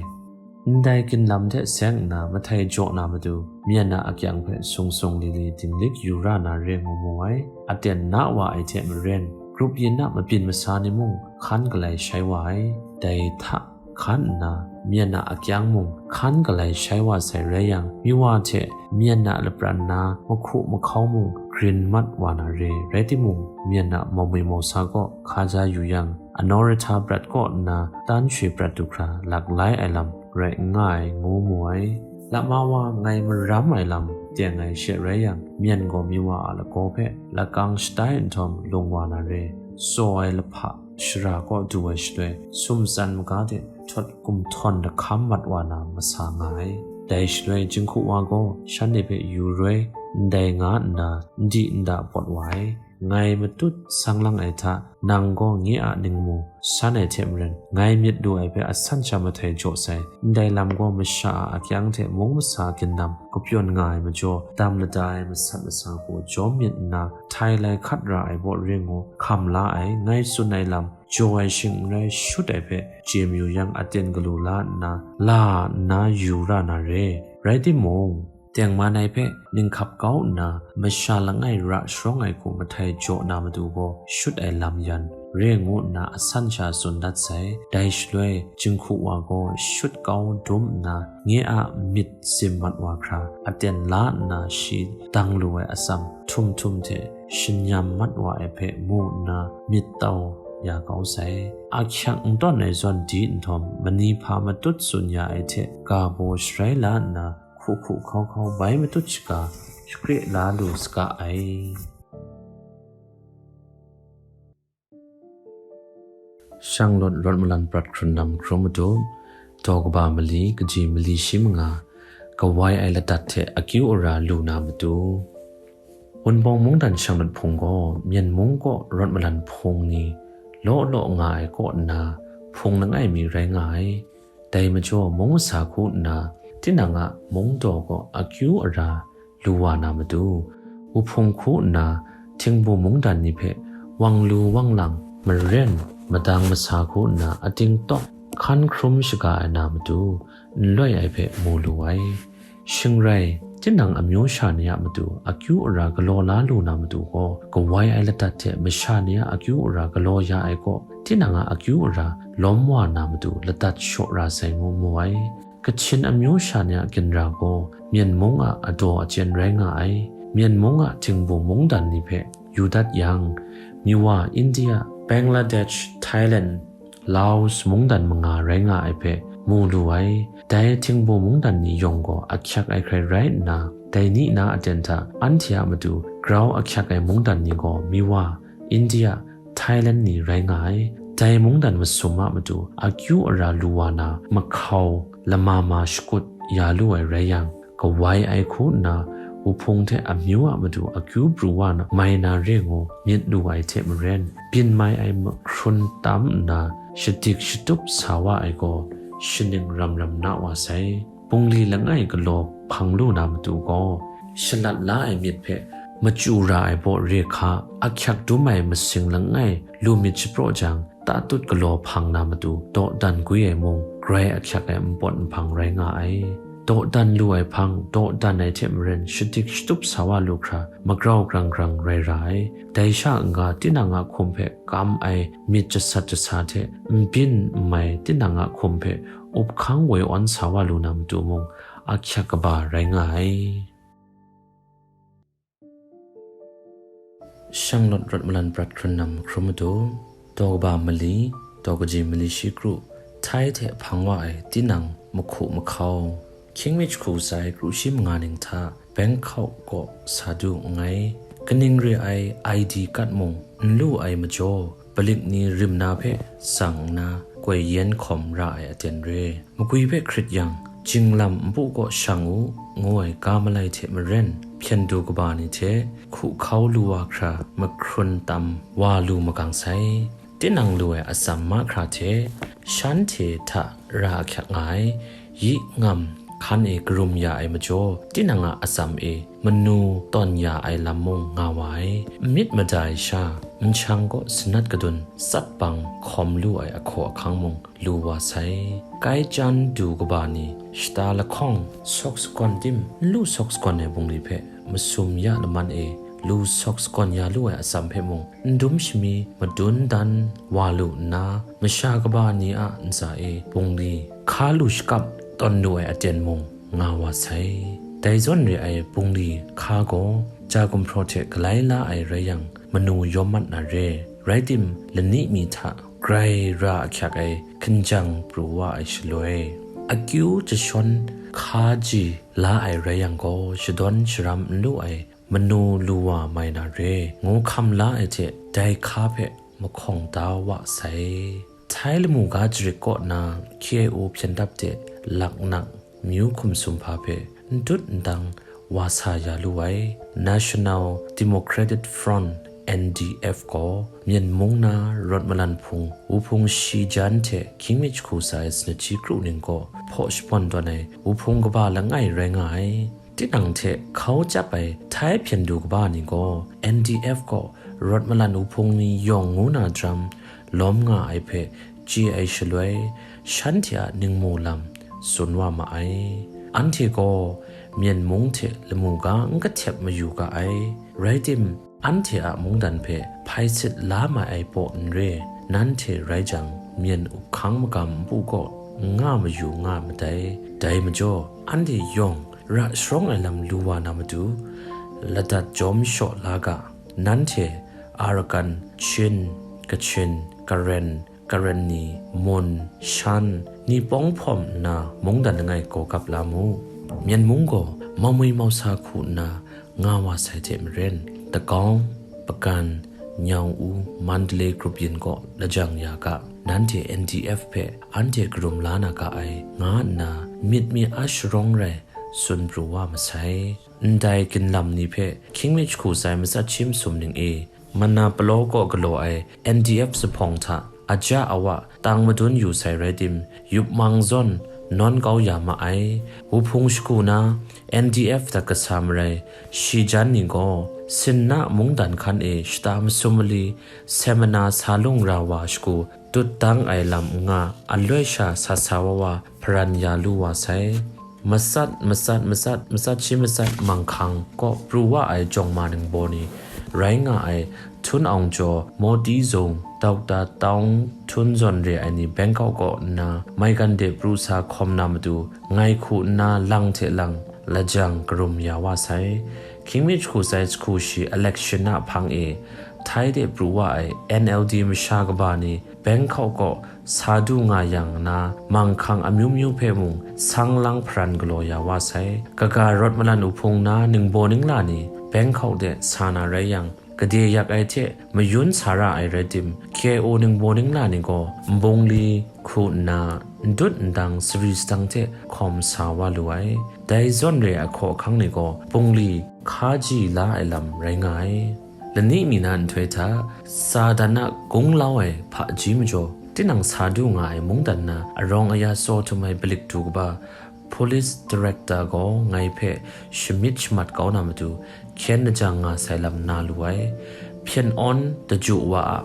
Ndai ginlam hte seng nna mahtai jaw na matu, myen a akyang hpe sung sung li li dinglik yu ra na re ngu mu ai. Aten na wa ai hte maren, grup yin a mabyin masa ni mung hkan galai shai wa ai. Dai hta hkan nna, myen a akyang mung hkan galai shai wa sai rai yang, mi wa hte myen a lapran na mahku mahkau mung grin mat wa na re. Rai timung, myen a maumwi mausa kaw hkaja yu yang, anaw rahta prat kaw nna tan shwi prat du hkra lak lai ai lam rai n nga ai, ngu mu ai. Lama wa ngai maram ai lam teng ai she rai yang, myen gaw mi wa a lagaw hpe lakang shatai nhtawm lung wa na re. Tsaw ai lahpa shara kaw du ai shaloi, sumtsan maga de htawt gumhtawn lahkam mat wa na masa nga ai. Dai shaloi jinghku wa gaw shanhte hpe yu roi ndai nga nna n di n da pawt wa ai. Ngai matut sang lang ai hta, nang gaw nye a ningmu san ai hte maren, ngai myit lu ai hpe asan sha mahtai jaw sai. Ndai lam gaw masha a akyang hte mung masa ginlam kapyawn nga ai majaw, dam lada ai masat masa hku jawm myit nna, htai lai hkat ra ai baw ring u, hkam la ai, ngai tsun ai lam, jaw ai shing n rai shut ai hpe chye mayu yang, aten galu la nna, la nna yu ra na re. Rai timung, tengman ai hpe ninghkap kau nna, masha langai ra sharawng ai hku mahtai jaw na matu gaw, shut ai lam yan re ngu nna asan sha tsun dat sai. Dai shaloi, jinghku wa gaw shut kau dum nna, nye a myit sim mat wa hkra, aten la nna shi dang lu ai atsam htum htum hte shanyam mat wa ai hpe mu nna myit tau ya kau sai. Ahkyak n tawn ai zawn di nhtawm, mani hpa matut tsun ya ai hte ga baw sharai la nna, hku hku hkau hkau bai matut shaga, shakre la lu saga ai. Shanglawt rawt malan prat hkrun lam hkrum matu, daw kaba mali, kaji mali shi manga, kawai ai ladat hte akyu ara lu na matu. Wunpawng mungdan shanglawt hpung gaw, myen mung kaw rawt malan hpung ni law law nga ai kaw nna, hpung langai mi rai nga ai. Dai majaw, mung masa hku nna, tinang a mungdaw gaw akyu ara lu wa na matu, wuhpung hku nna, htingbu mungdan ni hpe wang lu wang lang, maren madang masa hku nna, ating tawk hkan hkrum shaga ai na matu, n loi ai hpe mu lu ai. Shing rai, tinang amyu sha ni a matu akyu ara galaw la lu na matu gaw, kawai ai ladat hte masha ni a akyu ara galaw ya ai kaw, tinang a akyu ara lawm wa na matu ladat shaw ra sai ngu mu ai. Kachin amyu sha ni a ginra gaw, myen mung a adaw achyen rai nga ai. Myen mung a htingbu mungdan ni hpe yu dat yang, Miwa, India, Bangladesh, Thailand, Laos mungdan manga rai nga ai hpe mu lu ai. Dai htingbu mungdan ni yawng gaw ahkyak ai hkrai rai nna, dai ni na aten hta anhte a matu grau ahkyak ai mungdan ni gaw Miwa, India, Thailand ni rai nga ai. Dai mungdan masum a matu akyu ara lu wa na mahkau lama ma shakut ya lu ai rai yang, kawai ai hku nna, wuhpung hte amyu a matu akyu pru wa na, mai na re ngu myit lu ai hte maren, byin mai ai mahkrun tam nna, shadik shatup sa wa ai gaw, shaning ram ram na wa sai. Bungli langai galaw hpang lu na matu gaw, shalat la ai myit hpe machyu ra ai baw re hka, ahkyak dum ai masing langai lu myit shapraw jang, tatut galaw hpang na matu, dawdan gwi ai mung, grai ahkyak ai npawt nhpang rai nga ai. Dawdan lu ai hpang, dawdan ai hte maren, shadik shatup sa wa lu hkra, magrau grang grang rai ra ai. Dai sha n-ga, tinang a hkum hpe kam ai myit jasat jasa hte, n byin n mai tinang a hkum hpe up hkang woi awn sa wa lu na matu mung, ahkyak kaba rai nga ai. Shanglawt rawt malan prat hkrun nam hkrum matu, daw kaba mali, daw kaji mali shi kru, Thai hte hpang wa ai tinang mahku mahkau, Kingmich hku sa ai kru shi manga ning hta Bangkok kaw sa du nngai. Kaning re ai I D card mung n lu ai majaw, palik ni rim na hpe tsang nna koi yen hkawm ra ai aten re. Magwi hpe hkrit yang, jinglam npu kaw shang u, ngu ai ga malai hte maren, hpyen du kaba ni hte hku hkau lu wa hkra mahkrun tam wa lu magang sai. Tinang lu ai atsam mahkra hte shanhte hta ra ahkyak nga ai, yi ngam hkan e karum ya ai majaw, tinang a atsam e manu tawn ya ai lam mung nga wa ai. N myit mada ai sha, n shang kaw sanat kadun tsat bang hkawm lu ai ahkaw ahkang mung lu wa sai. Kai chan du kaba ni shata lahkawng sawk sagawn tim n lu sawk sagawn ai bungli hpe masum ya laman e lu sawk sagawn ya lu ai atsam hpe mung, n dum shami madun dan wa lu nna, masha kaba ni a ntsa e bungli hka lu shakap tawn lu ai aten mung nga wa sai. Dai zawn re ai bungli hka gaw, ja gumhpraw hte galai la ai rai yang, manu yawm mat na re. Rai tim, lani mi hta grai ra ahkyak ai hkinjang pru wa ai shaloi, akyu jashawn hka ji la ai rai yang gaw, shadawn sharam n lu ai manu lu wa mai na re, ngu hkam la ai hte dai hka hpe mahkawng da wa sai. Thai lamu ga jarit kaw na K I O hpyen dap de laknak myu hkum sum hpa hpe n dut n dang wa sa ya lu ai National Democratic Front, N D F, gaw Myen mung na rawt malan hpung wuhpung shi jan hte hkying mi jahku sa ai sanit shi kru ning kaw hpaw shapawn tawn ai wuhpung kaba langai rai nga ai. Tinang hte hkau chyap ai Thai hpyen du kaba ni gaw N D F kaw rawt malan wuhpung ni yawng ngu na jam lawm nga ai hpe chye ai shaloi, shanhte a ningmu lam tsun wa ma ai. Anhte gaw Myen mung hte lamu ga n kahtep mayu ga ai. Rai tim, anhte a mungdan hpe hpai sit la mai ai paw n re, nanhte rai jang, myen up hkang magam npu kaw n nga mayu nga madai. Dai majaw, anhte yawng ra sharawng ai lam lu wa na matu, ladat jawm shaw la ga. Nanhte Arakan, Chin, Kachin, Karen, Karen ni, Mun, Shan, ni pawng hpawm nna mungdan langai gawgap la mu. Myen mung gaw maumwi mausa hku nna nga wa sai hte maren, Dagaung, Pagan, Nyau U, Mandalay grup yin kaw lajang ya ga, nanhte N D F hpe anhte karum la na ga ai, nga nna myit mi a sharawng rai tsun pru wa masai. Ndai ginlam ni hpe hkying mi jahku sai matsat shi masum ning e, Manapalaw kaw galaw ai N D F zuphpawng hta aja awa tang madun yu sai rai tim, yup mang zawn nawn kau ya ma ai. Wuhpung shagu na N D F dat kasa marai, shi jan ni gaw Sinna mungdan hkan e shata masum mali, semana sa lung ra wa shagu tut dang ai lam n nga, aloi sha sa sa wa wa hparan ya lu wa sai. Matsat, matsat, matsat, matsat shi matsat manghkang kaw pru wa ai jawng ma ningbaw ni rai nga ai, Htun Aung Jaw, Mawti Zung, Doctor Taung Htun zawn re ai ni Bangkok kaw nna, maigan de pru sa hkawm na matu, ngai hku nna lang hte lang lajang karum ya wa sai. Hkying mi jahku sai jahku shi election a hpang e, Thai de pru wa ai N L D masha kaba ni Bangkok kaw sa du nga yang na, manghkang amyu myu hpe mung sang lang hparan galaw ya wa sai. Kaga rawt malan wuhpung na ningbaw ningla ni Bangkok de sa na rai yang, gade yak ai hte mayun sa ra ai rai tim, K I O ningbaw ningla ni gaw nbungli hku nna n dut n dang sari sadang hte hkawm sa wa lu ai. Dai zawn re ai hkaw ahkang ni gaw bungli hka ji la ai lam rai nga ai. Lani mi na nhtoi hta, sa dan a gunglau ai hpaji majaw, tinang sa du nga ai mungdan na arawng aya tsaw htum ai balik du kaba, Police Director gaw ngai hpe shamyit shamat kau na matu, hkyen lajang nga sai lam na lu ai. Hpyen awn daju wa a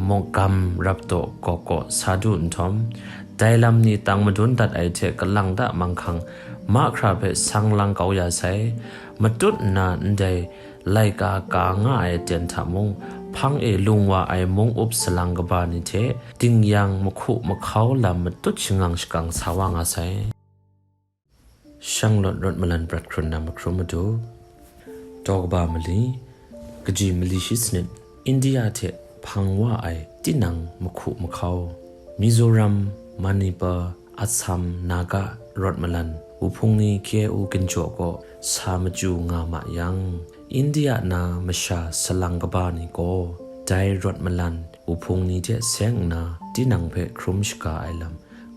magam rap daw gawk kaw sa du nhtawm, dai lam ni tang madun dat ai hte kalang da manghkang mahkra hpe sang lang kau ya sai. Matut nna ndai laika ka nga ai aten hta mung, hpang e lung wa ai mung up salang kaba ni hte dingyang mahku mahkau lam matut shangang shakang sa wa nga sai. Shanglawt rawt malan prat hkrun na mahkrum madu, taw kaba mali, kaji mali shi sanit, India hte hpang wa ai tinang mahku mahkau, Mizoram, Manipur, Assam, Naga rawt malan wuhpung ni K I O ginjaw kaw sa machyu nga ma yang, India na masha salang kaba ni gaw dai rawt malan wuhpung ni hte seng nna tinang hpe hkrum shaga ai lam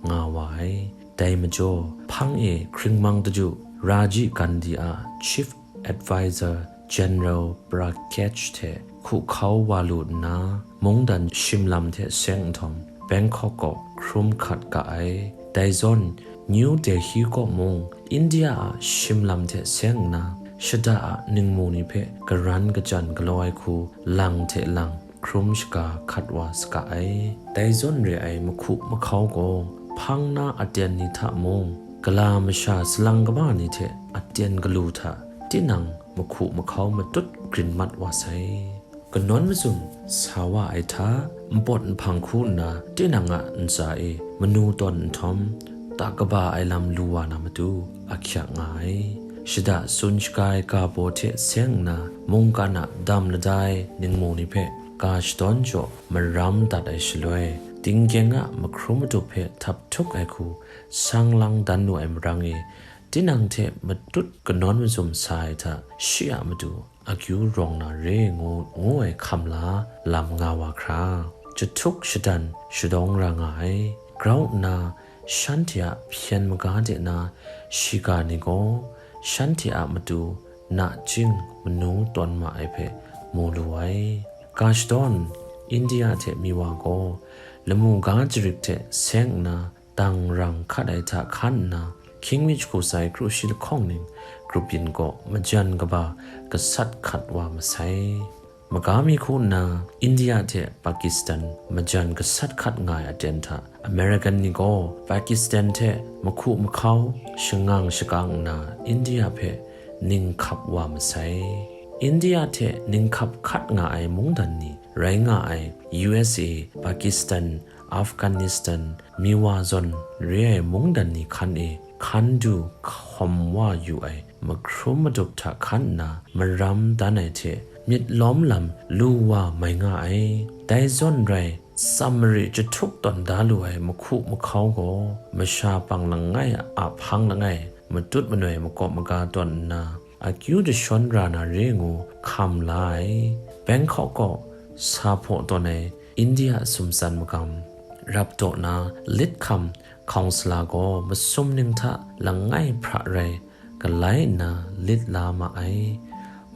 nga wa ai. Dai majaw, hpang e hkringmang daju Rajiv Gandhi a Chief Advisor General Prakech hte hku hkau wa lu nna, mungdan shimlam hte seng nhtawm, Bangkok kaw hkrum hkat ga ai. Dai zawn, New Delhi kaw mung India a shim lam hte seng nna, shada a ningmu ni hpe garan kajan galaw ai hku lang hte lang hkrum shaga hkat wa saga ai. Dai zawn re ai mahku mahkau gaw, hpang na aten ni hta mung, gala masha salang kaba ni hte aten galu hta tinang mahku mahkau matut grin mat wa sai. Kanawn mazum sa wa ai hta, npawt nhpang hku nna tinang a ntsa e manu tawn nhtawm, ta kaba ai lam lu wa na matu ahkyak nga ai. Shada tsun shaga ai ga baw hte seng nna, mungkan a dam lada ai ningmu ni hpe ga shadawn jaw maram dat ai shaloi, tinggyeng a mahkrum madup hpe htap htuk ai hku sang lang dan lu ai marang e, tinang hte matut kanawn mazum sa ai hta shi a matu akyu rawng na re ngu, ngu ai hkam la lam nga wa hkra, jahtuk shadan shadawng ra nga ai. Grau nna, shanhte a hpyen maga de na shiga ni gaw, shanhte a matu nachying manu tawn ma ai hpe mu lu ai. Ga shadawn, India hte Miwa gaw lamu ga jarit hte seng nna, dang rang hkat ai hta hkan nna, hkying mi jahku sai kru shi lahkawng ning grup yin gaw majan kaba gasat hkat wa masai. Maga mi hku nna, India hte Pakistan majan gasat hkat nga ai aten hta, American ni gaw Pakistan hte mahku mahkau shangang shakang nna, India hpe ninghkap wa masai. India hte ninghkap hkat nga ai mungdan ni rai nga ai U S A, Pakistan, Afghanistan, Miwa zawn re ai mungdan ni hkan e hkan du hkawm wa yu ai mahkrum madup hta hkan nna maram dan ai hte myit lawm lam lu wa mai nga ai. Dai zawn rai, tsam mare jahtuk tawn da lu ai mahku mahkau gaw, masha pang langai a hpang langai, matut manoi makawp maga tawn nna, akyu jashawn ra na re ngu hkam la ai. Bangkok kaw sa hpaw tawn ai India sumtsan magam, rap taw na lit hkam councillor gaw masum ning hta langai hpra rai galai nna lit la ma ai.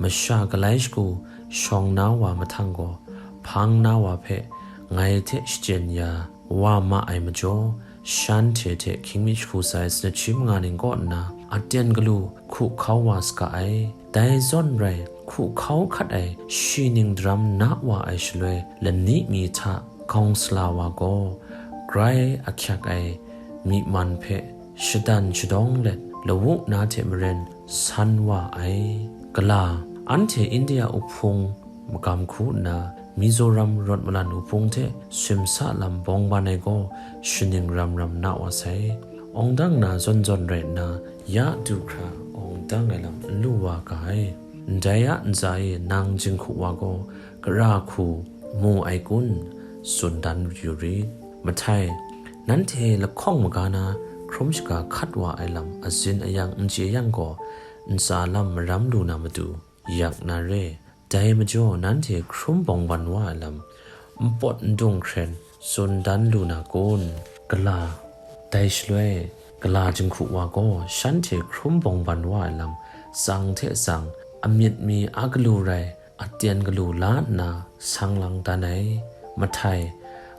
Masha galai shagu shawng na wa mahtang gaw, hpang na wa hpe ngai hte shachyen ya wa ma ai majaw, shanhte hte hkying mi jahku sai sanachyi manga ning kaw nna aten galu hku hkau wa saga ai. Dai zawn rai, hku hkau hkat ai shi ning daram na wa ai shaloi, lani mi hta councillor wa gaw grai ahkyak ai myi man hpe shadan shadawng let lawu na hte maren san wa ai. Gala, anhte India uhpung magam hku nna Mizoram rawt malan uhpung hte simsa lam bawng ban ai gaw shaning ram ram na wa sai. Awng dang na zawn zawn rai nna, ya du hkra awng dang ai lam n lu wa ga ai. Ndai a ntsa e nang jinghku wa gaw gara hku mu ai kun? Tsun dan yu rit. Mahtai, nanhte lahkawng maga na hkrum shaga hkat wa ai lam azin ayang n chye yang gaw, ntsa lam maram lu na matu yak na re. Dai majaw nanhte hkrum bawng ban wa ai lam, npawt ndung hkren tsun dan lu na kun? Gala, dai shaloi, gala jinghku wa gaw shanhte hkrum bawng ban wa ai lam, tsang hte tsang, amyit mi a galu rai, aten galu la nna sang lang dan ai. Mahtai,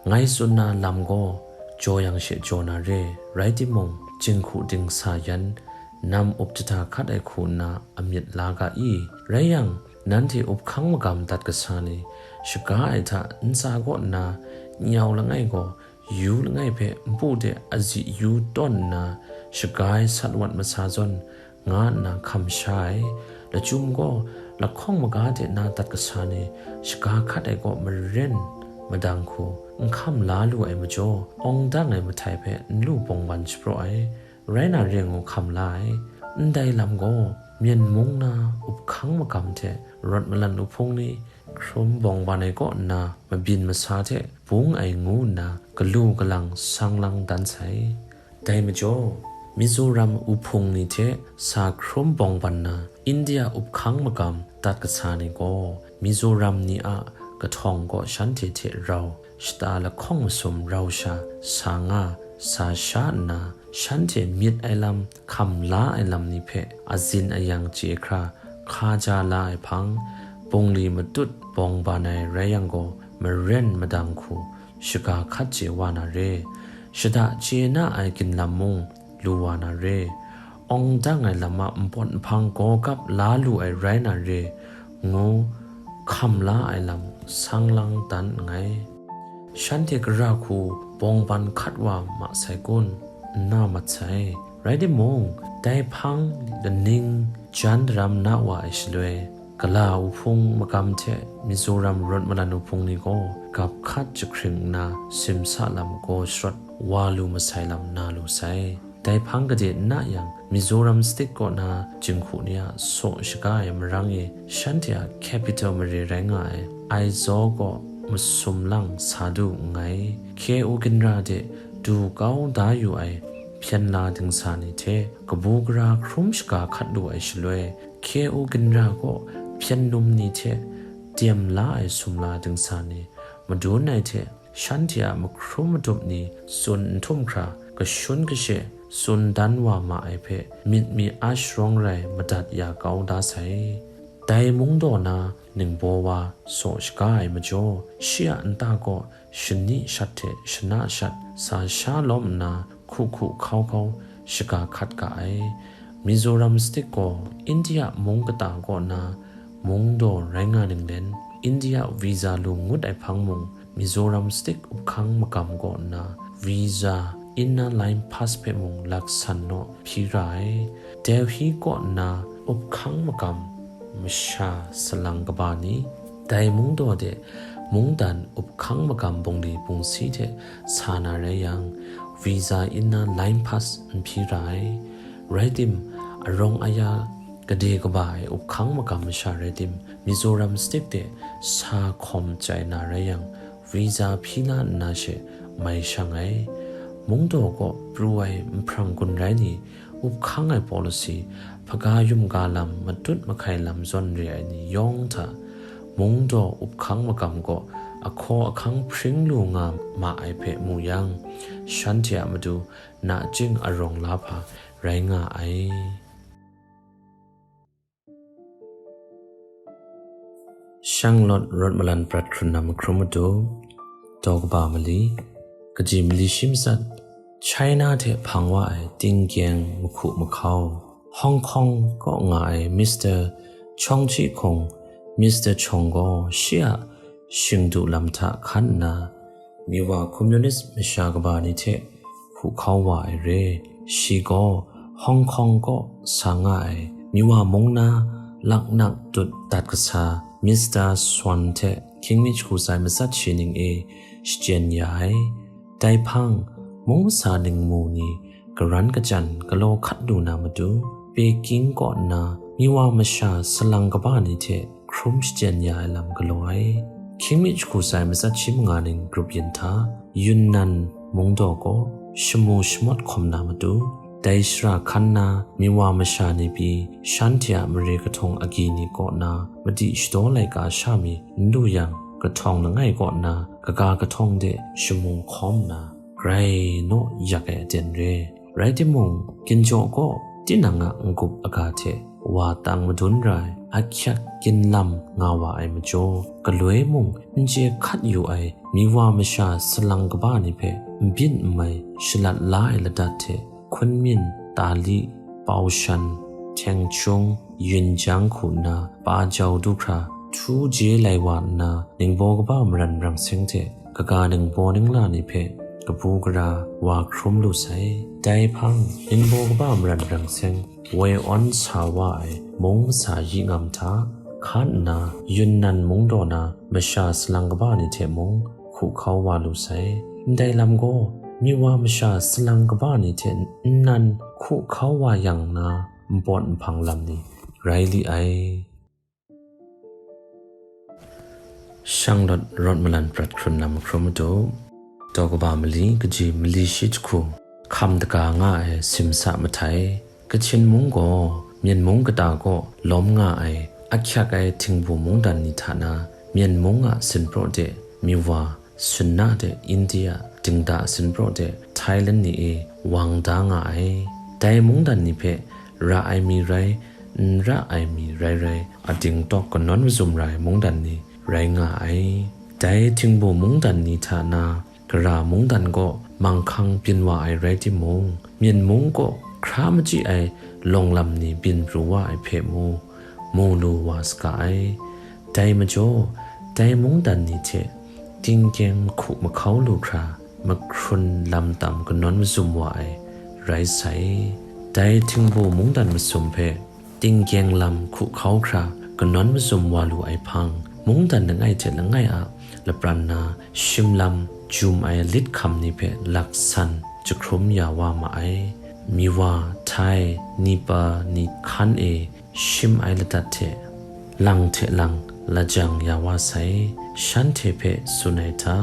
ngai tsun na lam gaw, jaw yang she jaw na re, rai timung, jinghku dingsa yan, nam up jahta hkat ai hku nna amyit la ga i? Rai yang, nanhte up hkang magam dat kasa ni, shaga ai hta ntsa kaw nna nyau langai gaw, yu langai hpe npu de azi yu tawn nna, shaga ai sat wat masa zawn, nga nna hkam sha ai. Lachyum gaw, lahkawng maga de na dat kasa ni, shaga hkat ai kaw maren madang hku n hkam la lu ai majaw, awng dang ai mahtai hpe n lu bawng ban shapraw ai. Rai na re ngu hkam la ai. Ndai lam gaw, myen mung na up hkang magam hte rawt malan uhpung ni hkrum bawng ban ai kaw nna mabyin masa hte bung ai ngu nna galu galang sang lang dan sai. Dai majaw, Mizoram uhpung ni hte sa hkrum bawng ban na India up hkang magam dat kasa ni gaw, Mizoram ni a kahtawng kaw shanhte hte rau shata lahkawng masum rau sha sa nga, sa sha nna, shanhte myit ai lam, hkam la ai lam ni hpe azin ayang chye hkra hka ja la ai hpang, bungli matut bawng ban ai rai yang gaw, maren madang hku shaga hkat chye wa na re, shada chye na ai ginlam mung lu wa na re, awng dang ai lam a npawt nhpang gaw gap la lu ai rai na re, ngu hkam la ai lam sang lang dan nngai. Shanhte gara hku bawng ban hkat wa ma sai kun, n na mat sai. Rai timung, dai hpang laning jan daram na wa ai shaloi, gala wuhpung magam hte Mizoram rawt malan wuhpung ni gaw gap hkat jahkring nna simsa lam gaw sharawt wa lu masai lam na lu sai. Dai hpang gade n na yang, Mizoram state kaw na jinghku ni a saw shaga ai marang e shanhte a capital mare rai nga ai Aizawl kaw masum lang sa du nngai. K O ginra de du kau da yu ai hpyen la dingsa ni hte kabu gara hkrum shaga hkat lu ai shaloi, K O ginra kaw hpyen num ni hte dem la ai sumla dingsa ni, madun ai hte shanhte a mahkrum madup ni tsun n htum hkra, kashun kashe tsun dan wa ma ai hpe myit mi a sharawng rai madat ya kau da sai. Dai mungdaw na ningbaw wa saw shaga ai majaw, shi a nta kaw shani shat hte shana shat sa sha lawm nna, hku hku hkau hkau shaga hkat ga ai. Mizoram state gaw India mung kata kaw na mungdaw rai nga ninglen, India visa lu ngut ai hpang mung, Mizoram state uphkang magam kaw na visa Inner Line Pass hpe mung laksan naw hpyi ra ai. Delhi kaw na uphkang magam masha salang kaba ni, dai mungdaw de mungdan uphkang magam bungli bungsi hte sa na rai yang, visa Inner Line Pass n hpyi ra ai. Rai tim, arawng aya gade kaba ai uphkang magam masha rai tim, Mizoram state de sa hkawm chyai na rai yang, visa hpyi la nna she mai shang ai. Mungdaw kaw pru ai nhprang gun rai ni, uphkang ai policy, hpaga yum ga lam, matut mahkai lam zawn re ai ni yawng hta, mungdaw uphkang magam kaw ahkaw ahkang hpring lu nga ma ai hpe mu yang, shanhte a matu nachying arawng la hpa rai nga ai. Shanglawt rawt malan prat hkrun na mahkrum matu, daw kaba mali, kaji mali shi matsat, China hte hpang wa ai tinggyeng mahku mahkau, Hong Kong kaw nga ai Mister Chong Chi Kung, Mister Chong gaw shi a shingdu lam hta hkan nna, Miwa Communist masha kaba ni hte hku hkau wa ai re. Shi gaw Hong Kong kaw sa nga ai Miwa mung na laknak tut dat kasa Mister Swan hte hkying mi jahku sai matsat shi ning e shachyen ya ai. Dai hpang, mung masa ningmu ni karan kajan galaw hkat lu na matu, Peking kaw nna Miwa masha salang kaba ni hte hkrum shachyen ya ai lam galaw ai. Hkying mi jahku sai matsat shi manga ning grup yin hta, Yunnan mungdaw kaw shamu shamawt hkawm na matu, dai shara hkan na Miwa masha ni pyi shanhte a mare kahtawng agyi ni kaw na madi shadaw laika sha mi n lu yang, kahtawng langai kaw na kaga kahtawng de shamu hkawm na, grai naw yak ai aten re. Rai timung, ginjaw kaw tinang a n-gup aga hte wa tang madun ra ai ahkyak ginlam nga wa ai majaw, galoi mung n chye hkat yu ai Miwa masha salang kaba ni hpe n byin n mai shalat la ai ladat hte, Kunming, Dali, Baoshan, Tengchung, Yunjang hku nna pa jau du hkra, htu je lai wa nna, ningbaw kaba maran rang seng hte kaga ningbaw ningla ni hpe kabu gara wa hkrum lu sai. Dai hpang, ningbaw kaba maran rang seng woi awn sa wa ai mung masa yi ngam hta hkan nna, Yunnan mungdaw na masha salang kaba ni hte mung hku hkau wa lu sai. Ndai lam gaw, Miwa masha salang kaba ni hte nnan hku hkau wa yang na npawt nhpang lam ni rai li ai. Shanglawt rawt malan prat hkrun na mahkrum matu, daw kaba mali kaji mali shi jahku, hkam daga nga ai simsa mahtai, Kachin mung gaw Myen mung kata kaw lawm nga ai ahkyak ai htingbu mungdan ni hta na, Myen mung a sinpraw de Miwa, Sunna de India, dingda sinpraw de Thailand ni e wang da nga ai. Dai mungdan ni hpe ra ai mi rai, n ra ai mi rai rai, ading tawk kanawn mazum ra ai mungdan ni rai nga ai. Dai htingbu mungdan ni hta na, gara mungdan kaw manghkang byin wa ai rai timung, Myen mung kaw hkra machyi ai lawng lam ni byin pru wa ai hpe mu, mu lu wa saga ai. Dai majaw, dai mungdan ni hte tingkyeng mahku mahkau lu hkra mahkrun lam tam kanawn mazum wa ai rai sai. Dai htingbu mungdan masum hpe tingkyeng lam hku hkau hkra kanawn mazum wa lu ai hpang, mungdan langai hte langai a lapran na shim lam jum ai lit hkam ni hpe laksan jahkrum ya wa ma ai. Miwa, Thai, Nipa ni hkan e shim ai ladat hte lang hte lang lajang ya wa sai. Shanhte hpe tsun ai hta,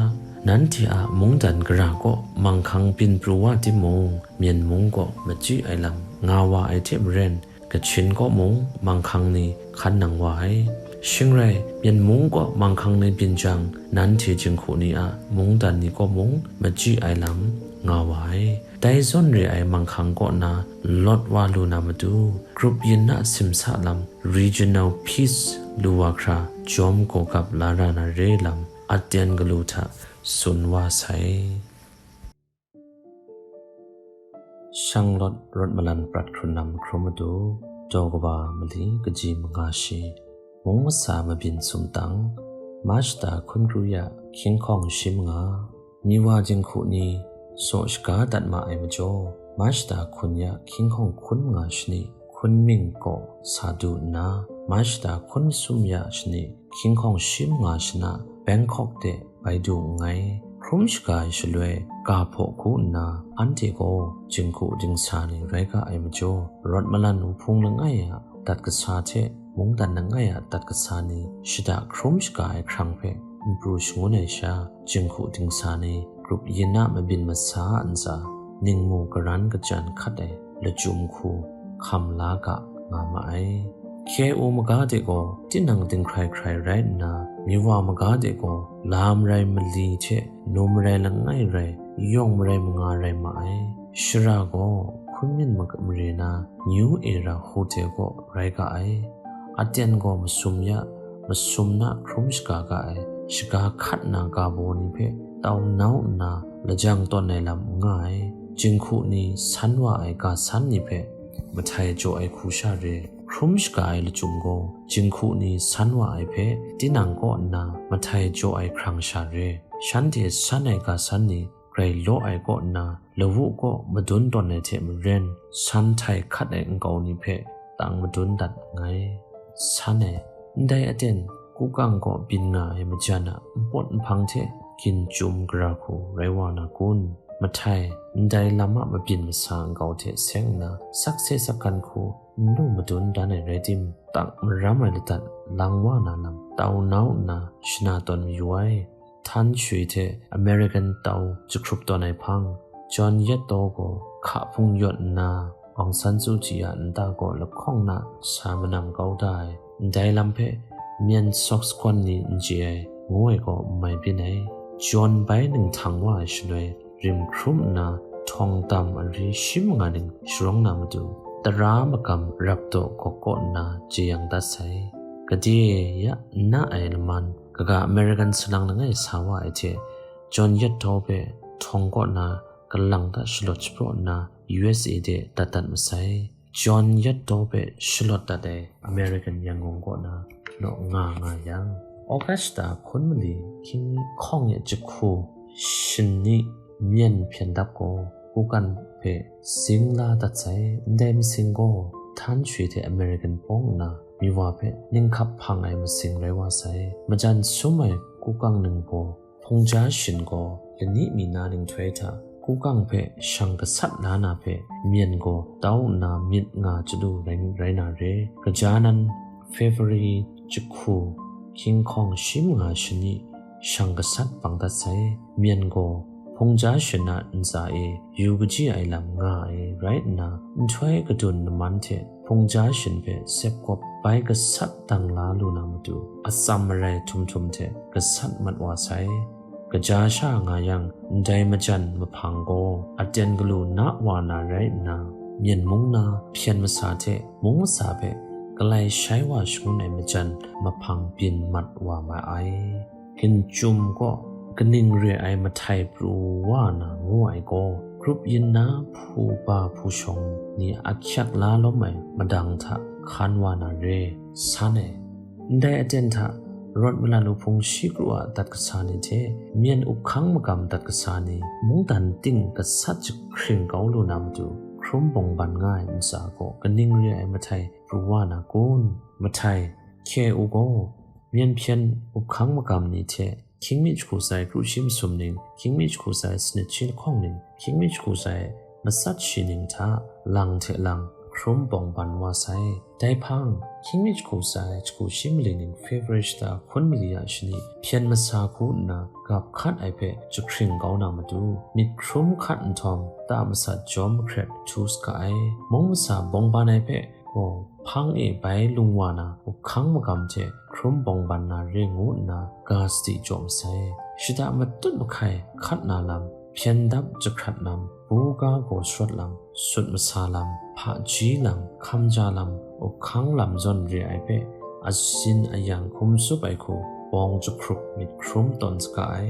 nanhte a mungdan gara kaw manghkang byin pru wa timung, Myen mung kaw machyi ai lam nga wa ai hte maren, Kachin kaw mung manghkang ni hkan nang wa ai. Shing rai, Myen mung kaw manghkang ni byin jang, nanhte jinghku ni a mungdan ni kaw mung machyi ai lam nga wa ai. Dai zawn re ai manghkang kaw na lawt wa lu na matu, grup yin na simsa lam, regional peace lu wa hkra jawm gawgap la ra na re lam, aten galu hta tsun wa sai. Shanglawt rawt malan prat hkrun lam hkrum matu, daw kaba mali kaji manga shi, mung masa mabyin sumtang, Mashta hkun kru ya hkying hkawng shi manga, Miwa jinghku ni saw shaga dat ma ai majaw, Mashta hkun ya hkying hkawng hkun manga shani, Kunming kaw sa du nna, Mashta hkun masum ya shani, hkying hkawng shi manga shana, Bangkok de bai du nngai. Hkrum shaga ai shaloi, ga hpaw hku nna, anhte gaw jinghku dingsa ni rai ga ai majaw, rawt malan wuhpung langai a dat kasa hte mungdan langai a dat kasa ni shada hkrum shaga ai hkrang hpe n pru shangun ai sha, jinghku dingsa ni grup yin a mabyin masa a ntsa, ningmu karan kajan hkat ai lachyum hku hkam la ga nga ma ai. Hkye-u maga de gaw tinang dinghkrai hkrai rai nna, Miwa maga de gaw lam rai mali hte num rai langai rai, yawng marai manga rai ma ai. Shara gaw Kunming mare na New Era Hotel kaw rai ga ai. Aten gaw masum ya, masum na hkrum shaga ga ai, shaga hkat na ga baw ni hpe tau nau nna lajang tawn ai lam n nga ai. Jinghku ni san wa ai ga san ni hpe mahtai jaw ai hku sha re, hkrum shaga ai lachyum gaw, jinghku ni san wa ai hpe tinang kaw nna mahtai jaw ai hkrang sha re, shanhte san ai ga san ni grai law ai kaw nna, lawu kaw madun tawn ai hte maren, san htai hkat ai nkau ni hpe tang madun dat nngai. San e, ndai aten, Kukang kaw byin nga ai majan a npawt nhpang hte gin chyum gara hku rai wa na kun? Mahtai, ndai lam a mabyin masa nkau hte seng nna, sakse sakgan hku n lu madun dan ai rai tim, tak maram ai ladat lang wa na lam tau nau nna shana tawn mayu ai. Htan shui hte American tau jahkrup tawn ai hpang, John Yat Taw gaw hka hpung yawt nna, Aung San Suu Kyi a nta gaw lahkawng na sa manam kau da ai, ndai lam hpe Myen Sawk Sakwan ni n chye ai, ngu ai gaw n mai byin ai. John bai ninghtang wa ai shaloi, rim hkrum nna, htawng tam ari shi manga ning sharawng na matu, tara magam rap daw gawk kaw nna jeyang dat sai. Gade ya n na ai laman, kaga American salang langai sa wa ai hte, John Yat Taw hpe htawng kaw na kalang hta shalawt shapraw nna U S A de dat dat masai. John Yat Taw hpe shalawt dat ai American Yangon kaw na naw nga nga yang, August hta hkun mali hkying hkawng ya jahku shani myen hpyen dap gaw, Kukan hpe zing la dat sai. Ndai masing gaw, htan shui hte American pawng nna, Miwa hpe ninghkap hpang ai masing rai wa sai. Majan sum ai Kukang ningbaw Hpungja Shin gaw lani mi na ninghtoi hta Kukang hpe shang gasat la na hpe, Myen gaw tau nna myit nga chyalu rai, rai na re. Kaja nan February jahku hkying hkawng shi manga shani shang gasat bang dat sai. Myen gaw Hpungja Shin a ntsa e yu kaji ai lam nga ai rai nna, nhtoi kadun laman hte Hpungja Shin hpe sep kawp bai gasat dang la lu na matu, atsam marai htum htum hte gasat mat wa sai. Kaja sha nga yang, ndai majan mahpang gaw aten galu na wa na rai nna, Myen mung na hpyen masa hte mung masa hpe galai shai wa shangun ai majan mahpang byin mat wa ma ai. Gin chyum kaw kaning re ai mahtai pru wa na ngu ai gaw, grup yin na hpu ba hpu shawng ni ahkyak la lawm ai madang hta hkan wa na re, san ai. Ndai aten hta, rawt malan uhpung shi kru a dat kasa ni hte myen up hkang magam dat kasa ni mungdan ting gasat jahkring kau lu na matu, hkrum bawng ban nga ai ntsa gaw kaning re ai mahtai pru wa na kun? Mahtai, K O gaw myen hpyen up hkang magam ni hte hkying mi jahku sai kru shi masum ning, hkying mi jahku sai sanit shi lahkawng ning, hkying mi jahku sai matsat shi ning hta lang hte lang hkrum bawng ban wa sai. Dai hpang, hkying mi jahku sai jahku shi mali ning February shata hkun mali a shani hpyen masa hku nna gap hkat ai hpe jahkring kau na matu, myit hkrum hkat nhtawm ta masat jawm mahkret htu saga ai. Mung masa bawng ban ai hpe gaw hpang e bai lung wa na, up hkang magam hte hkrum bawng ban na re ngu nna ga sadi jaw masai. Shada matut mahkai hkat na lam, hpyen dap jahkrat lam, buga gaw sharawt lam, sut masa lam, hpaji lam, hkamja lam, up hkang lam zawn re ai hpe, asin ayang hkum tsup ai hku, bawng jahkrup myit hkrum tawn saga ai.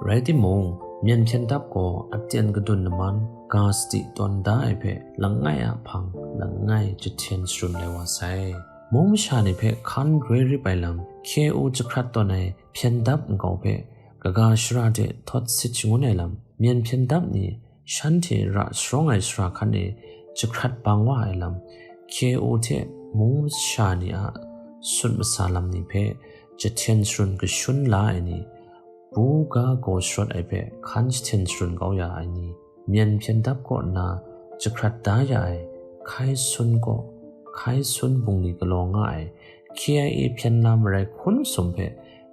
Rai timung, myen hpyen dap gaw aten kadun laman ga sadi tawn da ai hpe langai a hpang langai jahten sharun ai wa sai. Mung masha ni hpe hkan roi rip ai lam, K O jahkrat tawn ai hpyen dap nkau hpe kaga shara de htawt sit shangun ai lam, myen hpyen dap ni shanhte ra sharawng ai sara hkan e jahkrat bang wa ai lam, K O hte mung masha ni a sut masa lam ni hpe jahten sharun kashun la ai ni, buga gaw sharawt ai hpe hkan jahten sharun kau ya ai ni, myen hpyen dap kaw nna jahkrat da ya ai, hkai sun kaw, hkai sun bungli galaw nga ai, K I A hpyen la marai hkun sum hpe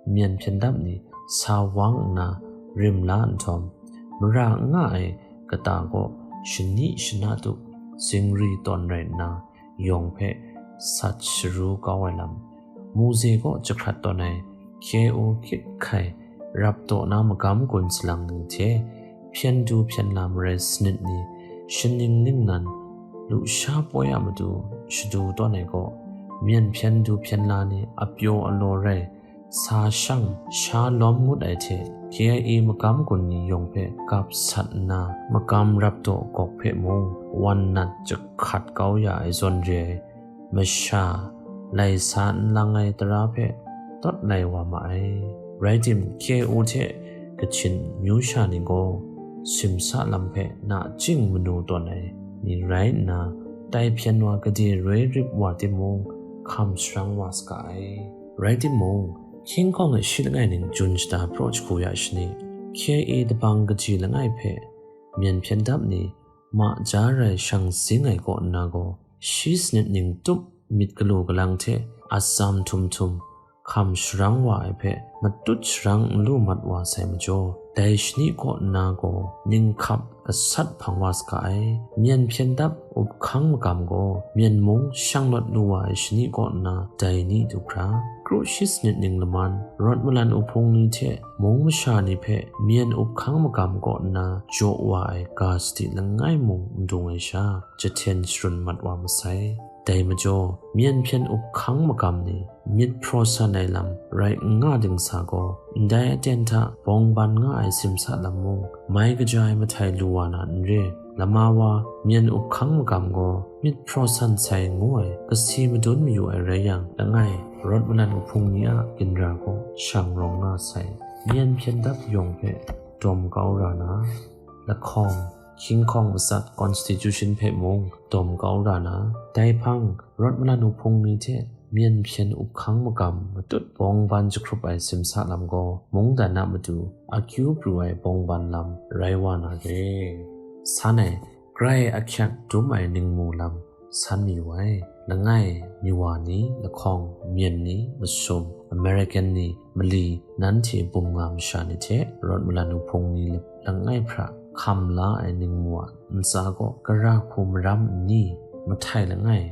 myen hpyen dap ni sa wang nna rim la nhtawm, mara n nga ai kata kaw shani shana tup zingri tawn rai nna, yawng hpe sat sharu kau ai lam, muze kaw jahkrat tawn ai, K O hkyit hkai rap taw na magam gun salang ni hte, hpyen du hpyen la marai sanit ni, shaning ningnan, lusha poi a matu shadu tawn ai kaw, myen hpyen du hpyen la ni apyaw alaw rai, sa shang sha lawm ngut ai hte, K I A magam gun ni yawng hpe gap sat nna, magam rap taw gawk hpe mung wan nat jahkrat kau ya ai zawn re ai, masha, lai sa n lang ai tara hpe tawt lai wa ma ai. Rai tim, K O hte Kachin myu sha ni gaw simsa lam hpe nachying manu tawn ai ni rai nna, tai hpyen wa gade roi rip wa timung, hkam sharang wa saga ai. Rai timung, hkying hkawng e shi langai ning jun shata praw jahku ya shani, K I A dabang kaji langai hpe myen hpyen dap ni ma ja rai shang zing ai kaw nna gaw, shi sanit ning tup myit galu galang hte atsam htum htum hkam sharang wa ai hpe matut sharang n lu mat wa sai majaw, dai shani kaw nna gaw ninghkap gasat hpang wa saga ai. Myen hpyen dap up hkang magam gaw myen mung shang lawt lu wa ai shani kaw nna dai ni du hkra, kru shi sanit ning laman, rawt malan uhpung ni hte mung masha ni hpe myen up hkang magam kaw nna jaw wa ai ga sadi langai mung n dung ai sha, jahten sharun mat wa masai. Dai majaw, myen hpyen up hkang magam ni myit hpraw san ai lam rai n nga dingsa gaw, ndai aten hta bawng ban nga ai simsa lam mung, mai kaja ai mahtai lu wa na n re. Lama wa, myen up hkang magam gaw myit hpraw san sai ngu ai kasi madun mayu ai rai yang, langai, rawt malan uhpung ni a ginra gaw shang rawng nga sai. Myen hpyen dap yawng hpe dawm kau ra na, lahkawng, hkying hkawng matsat constitution hpe mung dawm kau ra na, dai hpang, rawt malan uhpung ni hte myen hpyen up hkang magam matut bawng ban jahkrup ai simsa lam gaw, mungdan a matu akyu pru ai bawng ban lam rai wa na re. San ai, grai ahkyak dum ai ningmu lam san mayu ai. Langai, Miwa ni, lahkawng, myen ni, masum, American ni, mali, nanhte bum nga masha ni hte rawt malan uhpung ni langai hpra hkam la ai ningmu a ntsa gaw gara hku maram nni? Mahtai langai,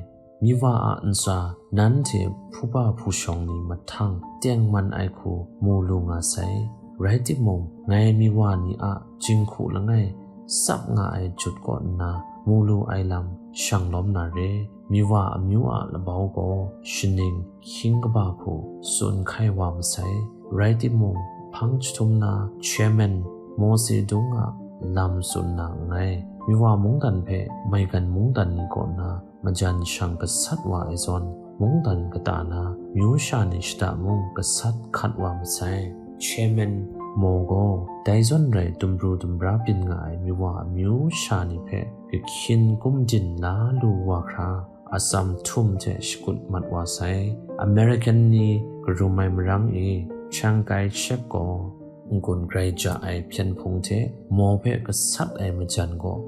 Miwa a ntsa nanhte hpuba hpushawng ni mahtang tengman ai hku mu lu nga sai. Rai timung, ngai Miwa ni a jinghku langai tsap nga ai jut kaw nna mu lu ai lam shang lawm na re. Miwa amyu a labau gaw shaning hkying kaba hku tsun hkai wa masai. Rai timung, hpang jahtum na Chairman Mao Zedong a lam tsun na nngai. Miwa mungdan hpe maigan mungdan ni kaw na majan shang gasat wa ai zawn, mungdan kata na myu sha ni shada mung gasat hkat wa masai. Chairman Mao gaw dai zawn rai dumru dumra byin nga ai Miwa amyu sha ni hpe kahkyin kumdin la lu wa hkra, atsam htum hte shakut mat wa sai. American ni karum ai marang e, Chiang Kai-shek gaw n-gun grai ja ai hpyen hpung hte Mao hpe gasat ai majan gaw,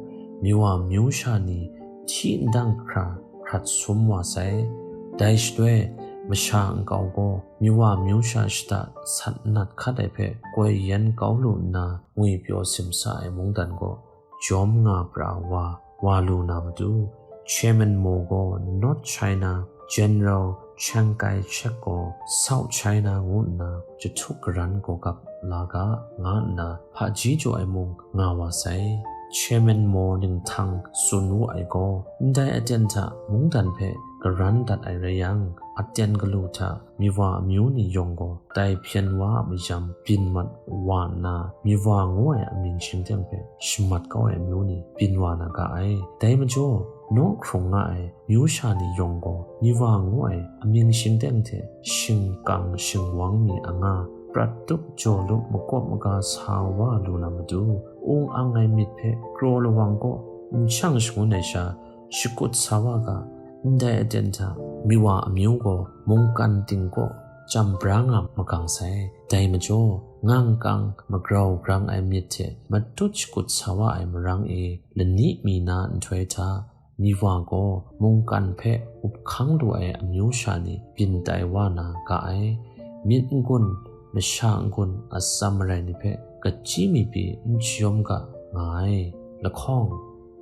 Miwa myu sha ni hti ndang hkra hkrat sum wa sai. Dai shaloi, masha nkau gaw Miwa myu sha shada sat nat hkat ai hpe koi yan kau lu nna, ngwipyaw simsa ai mungdan gaw jawm nga pra wa, wa lu na matu, Chairman Mao gaw North China General Chiang Kai-shek gaw South China ngu nna jahtuk karan gawgap la ga, nga nna hpaji jaw ai mung nga wa sai. Chairman Mao ninghtang tsun wu ai gaw, ndai aten hta mungdan hpe karan dat ai rai yang, aten galu hta Miwa amyu ni yawng gaw dai hpyen wa a mayam byin mat wa nna, Miwa ngu ai amying shingteng hpe shamat kau ai amyu ni byin wa na ga ai. Dai majaw, naw hkrung nga ai myu sha ni yawng gaw, Miwa ngu ai amying shingteng hte shingkang shingwang mi anga, prat tup jaw lup makawp maga sa wa lu na matu, ung ang ai myit hpe kraw lawang kaw n shang shangun ai sha, shakut sa wa ga, ndai aten hta Miwa amyu gaw mungkan ting kaw jam bra nga magang sai. Dai majaw, ngangkang magrau grang ai myit hte matut shakut sa wa ai marang e lani mi na nhtoi hta, Miwa gaw mungkan hpe up hkang lu ai amyu sha ni byin tai wa na ga ai. Myit n-gun, masha n-gun atsam marai ni hpe kachyi mi pyi n shayawm ga nga ai. Lahkawng,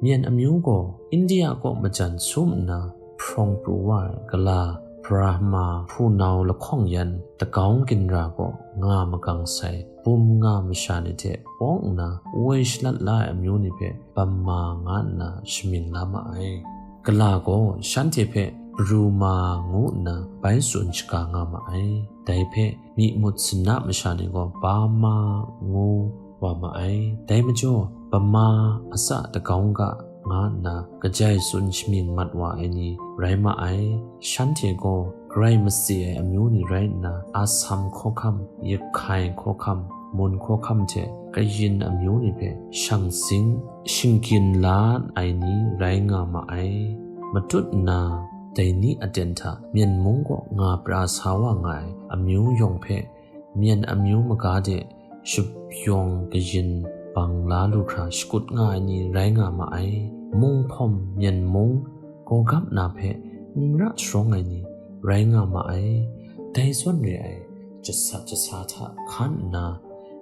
Myen amyu gaw India kaw majan sum nna hprawng pru wa ai gala, Brahma, hpunau lahkawng yan, dagaung ginra kaw nga magang sai, bum nga masha ni hte pawng nna woi shalat la ai amyu ni hpe Bama nga nna shamying la ma ai. Gala gaw shanhte hpe Bruma ngu nna bai tsun shaga nga ma ai. Dai hpe myi mut sana masha ni gaw Bama ngu wa ma ai. Dai majaw, Bama a tsa dagaung ga nga nna kajai tsun shamying mat wa ai ni rai ma ai. Shanhte gaw Karai matse ai amyu ni rai nna, Asam hkawhkam, Yakhai hkawhkam, Mun hkawhkam hte kayin amyu ni hpe shang sing, shinggyim la ai ni rai nga ma ai. Matut nna, dai ni aten hta Myen mung kaw nga pra sa wa nga ai amyu yawng hpe, Myen amyu maga de shapyawng kayin bang la lu hkra shakut nga ai ni rai nga ma ai. Munghpawm Myen mung gawgap na hpe n ra sharawng ai ni rai nga ma ai. Dai zawn re ai, jasat jasa hta hkan nna,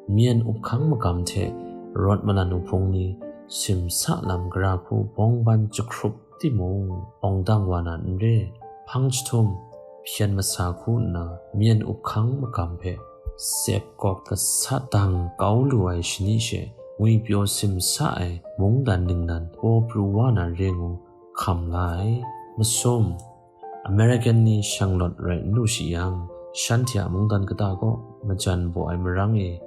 Myen up hkang magam hte rawt malan uhpung ni simsa lam gara hku bawng ban jahkrup timung, awng dang wa na n re. Hpang jahtum, hpyen masa hku nna Myen up hkang magam hpe sep kawp gasat dang kau lu ai shani she, ngwipyaw simsa ai mungdan ningnan paw pru wa na re ngu hkam la ai. Masum, American ni shanglawt rai n lu shi yang, shanhte a mungdan kata kaw majan baw ai marang e,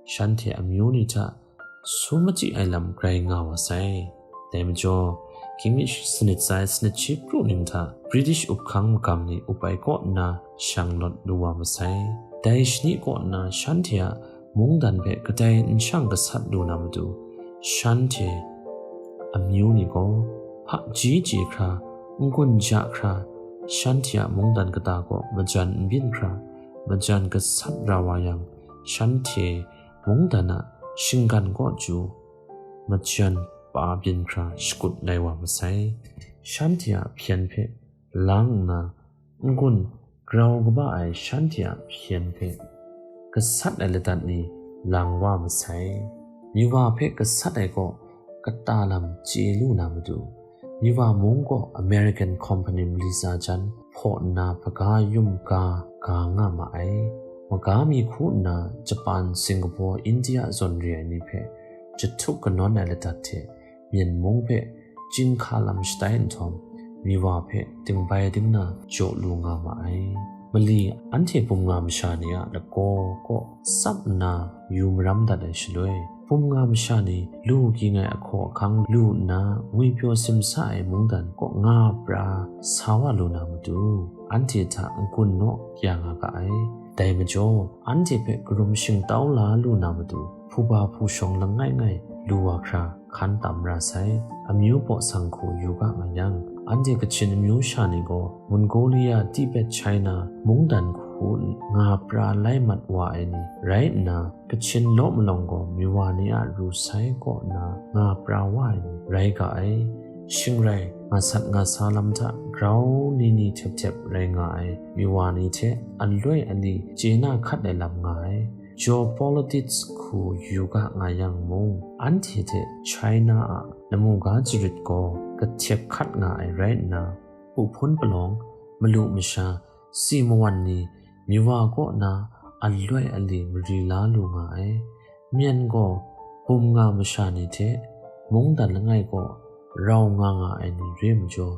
shanhte amyu ni hta sum machyi ai lam grai nga wa sai. Dai majaw, hkying mi sanit tsa ai sanit shi pru ning hta British up hkang magam ni up ai kaw nna shanglawt lu wa masai. Dai shani kaw nna shanhte a mungdan hpe kadai n shang gasat lu na matu, shanhte amyu ni gaw hpaji chye hkra, n-gun ja hkra, shanhte a mungdan kata kaw majan n byin hkra, majan gasat ra wa yang, shanhte mungdan a shinggan kaw chyu majan pa byin hkra shakut lai wa masai. Shanhte a hpyen hpe lang nna, n-gun grau kaba ai shanhte a hpyen hpe gasat ai ladat ni lang wa masai. Miwa hpe gasat ai kaw kata lam chye lu na matu, Miwa mung kaw American company mali tsa jan hpaw nna hpaga yum ga ga nga ma ai. Maga mi hku nna Japan, Singapore, India zawn re ai ni hpe jahtuk kanawn ai ladat hte Myen mung hpe chyinghka lam shatai nhtawm, Miwa hpe dingbai dingna jaw lu nga ma ai. Mali anhte bum nga masha ni a lagaw kaw tsap nna yu maram dat ai shaloi, Bum nga masha ni lu ging ai ahkaw ahkang lu nna ngwipyaw simsa ai mungdan kaw nga pra sa wa lu na matu, anhte hta n-gun naw ya nga ga ai. Dai majaw, anhte hpe karum shingtau la lu na matu, hpuba hpu shawng langai ngai lu wa hkra hkan tam ra sai. Amyu baw sang hku yu ga nga yang, anhte Kachin amyu sha ni gaw Mongolia, Tibet, China mungdan hku nga pra lai mat wa ai ni rai nna, Kachin law malawng gaw Miwa ni a ru sai kaw na nga pra wa ai ni rai ga ai. Shing rai, nga sat nga sa lam hta grau ni ni htep htep rai nga ai Miwa ni hte aloi ali chye na hkat ai lam nga ai. Geopolitics hku yu ga nga yang mung, anhte hte China a lamu ga jarit gaw kahtep hkat nga ai rai nna, hpu hpun palawng, malu masha, si mawan ni, Miwa kaw na aloi ali mari la lu nga ai. Myen gaw bum nga masha ni hte mungdan langai kaw rau nga nga ai ni re majaw,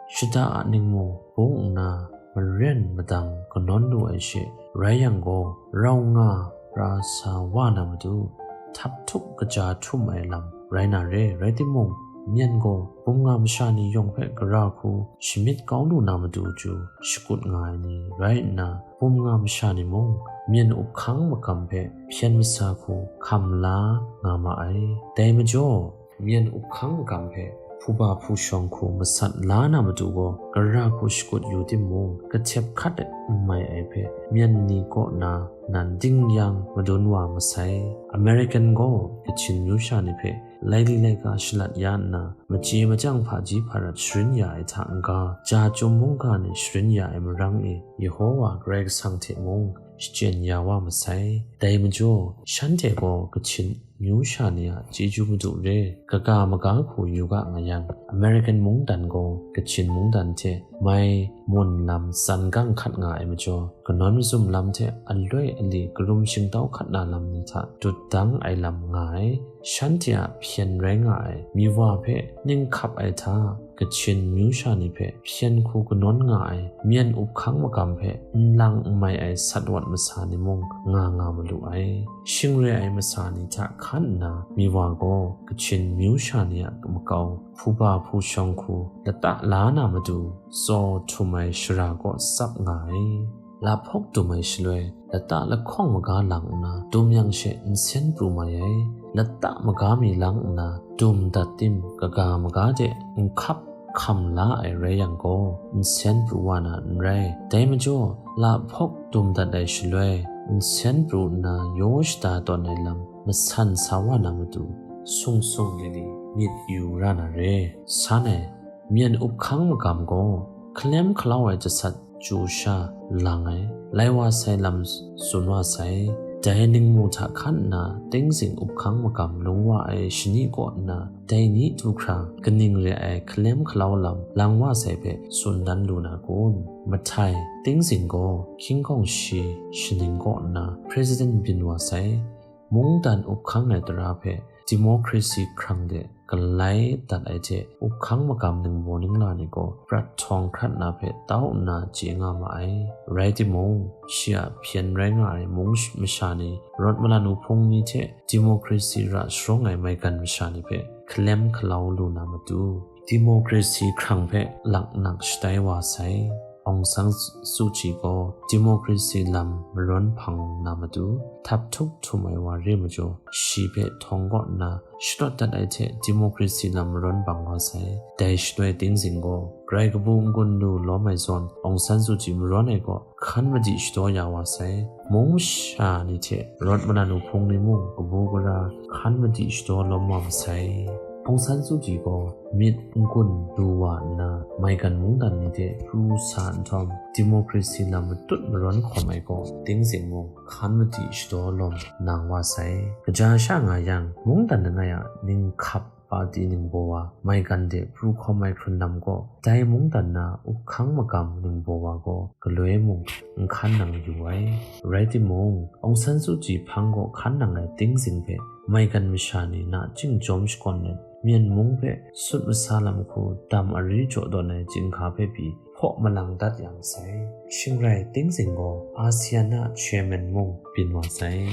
shada a ningmu bung nna maren madang kanawn lu ai she rai yang gaw, rau nga pra sa wa na matu, htap htup kaja htum ai lam rai na re. Rai timung, myen gaw bum nga masha ni yawng hpe gara hku shamyit kau lu na matu chyu shakut nga ai ni rai nna, bum nga masha ni mung myen up hkang magam hpe hpyen masa hku hkam la nga ma ai. Dai majaw, myen up hkang magam hpe hpuba hpu shawng hku masat la na matu gaw, gara hku shakut yu timung, kahtep hkat n mai ai hpe myen ni kaw na nan ding yang madun wa masai. American gaw Kachin myu sha ni hpe laili laika shalat ya nna, machye machyang hpaji hparat sharin ya ai hta n-ga, ja chyum mungga ni sharin ya ai marang e, Yehowa Karai Kasang hte mung shachyen ya wa masai. Dai majaw, shanhte gaw Kachin myu sha ni a chyeju madu re, kaga maga hku yu ga nga yang, American mungdan gaw Kachin mungdan hte mai mun lam tsan gang hkat nga ai majaw, kanawn mazum lam hte aloi ali karum shingtau hkat na lam ni hta dut dang ai lam nga ai. Shanhte a hpyen rai nga ai Miwa hpe ning hkap ai hta, Kachin myu sha ni hpe hpyen hku kanawn nga ai myen up hkang magam hpe n lang n mai ai sat wat masa ni mung nga nga malu ai. Shing re ai masa ni hta hkan nna, Miwa gaw Kachin myu sha ni a makau hpuba hpu shawng hku lata la na matu, tsaw htum ai shara kaw tsap nga ai. Lahpawk dum ai shaloi, lata lahkawng maga lang nna, dum yang she nsen pru mai ai. Lata maga mi lang nna, dum dat tim, kaga maga de n hkap hkam la ai rai yang gaw, nsen pru wa na n rai. Dai majaw, lahpawk dum dat ai shaloi, nsen pru nna yaw shada tawn ai lam masan sa wa na matu, sung sung li li myit yu ra na re. San ai, myen up hkang magam gaw, hkalem hkalau ai jasat chyu sha lang ai, lai wa sai lam tsun wa sai. Dai ningmu hta hkan nna, tingzing up hkang magam lung wa ai shani kaw nna, dai ni du hkra kaning re ai hkalem hkalau lam lang wa sai hpe tsun dan lu na kun? Mahtai, tingzing gaw hkying kawng shi shaning kaw nna President byin wa sai. Mungdan up hkang ai tara hpe democracy hkrang de galai dat ai hte, up hkang magam ningbaw ningla ni gaw prat htawng hkrat na hpe tau nna chye nga ma ai. Rai timung, shi a hpyen rai nga ai mung sh-, masha ni, rawt malan uhpung ni hte democracy ra sharawng ai maigan masha ni hpe hkalem hkalau lu na matu, democracy hkrang hpe laknak shatai wa sai. Aung San Suu Kyi gaw democracy lam marawn hpang na matu, htap htup htum ai wa re majaw, shi hpe htawng kaw nna, shalawt dat ai hte democracy lam marawn bang wa sai. Dai shaloi tingzing gaw, grai kabu n-gun lu lawm ai zawn, Aung San Suu Kyi marawn ai gaw, hkan madi shadaw ya wa sai. Mung masha ni hte rawt malan uhpung ni mung kabu gara hkan madi shadaw lawm wa masai. Aung San Suu Kyi gaw myit n-gun lu wa nna, maigan mungdan ni hte pru sa nhtawm, democracy lam matut marawn hkawm ai gaw, tingzing mung hkan madi shadaw lawm nang wa sai. Kaja sha nga yang, mungdan langai a ninghkap party ningbaw wa, maigan de pru hkawm ai hkrun lam gaw, dai mungdan na up hkang magam ningbaw wa gaw galoi mung n hkan nang yu ai. Rai timung, Aung San Suu Kyi hpang gaw hkan nang ai tingzing hpe maigan masha ni nachying jawm shakawn let, Myen mung hpe sut masa lam hku dam ari jaw dawn ai chyinghka hpe pyi hpaw malang dat yang sai. Shing rai tingzing gaw ASEAN a chairman mung byin wa sai.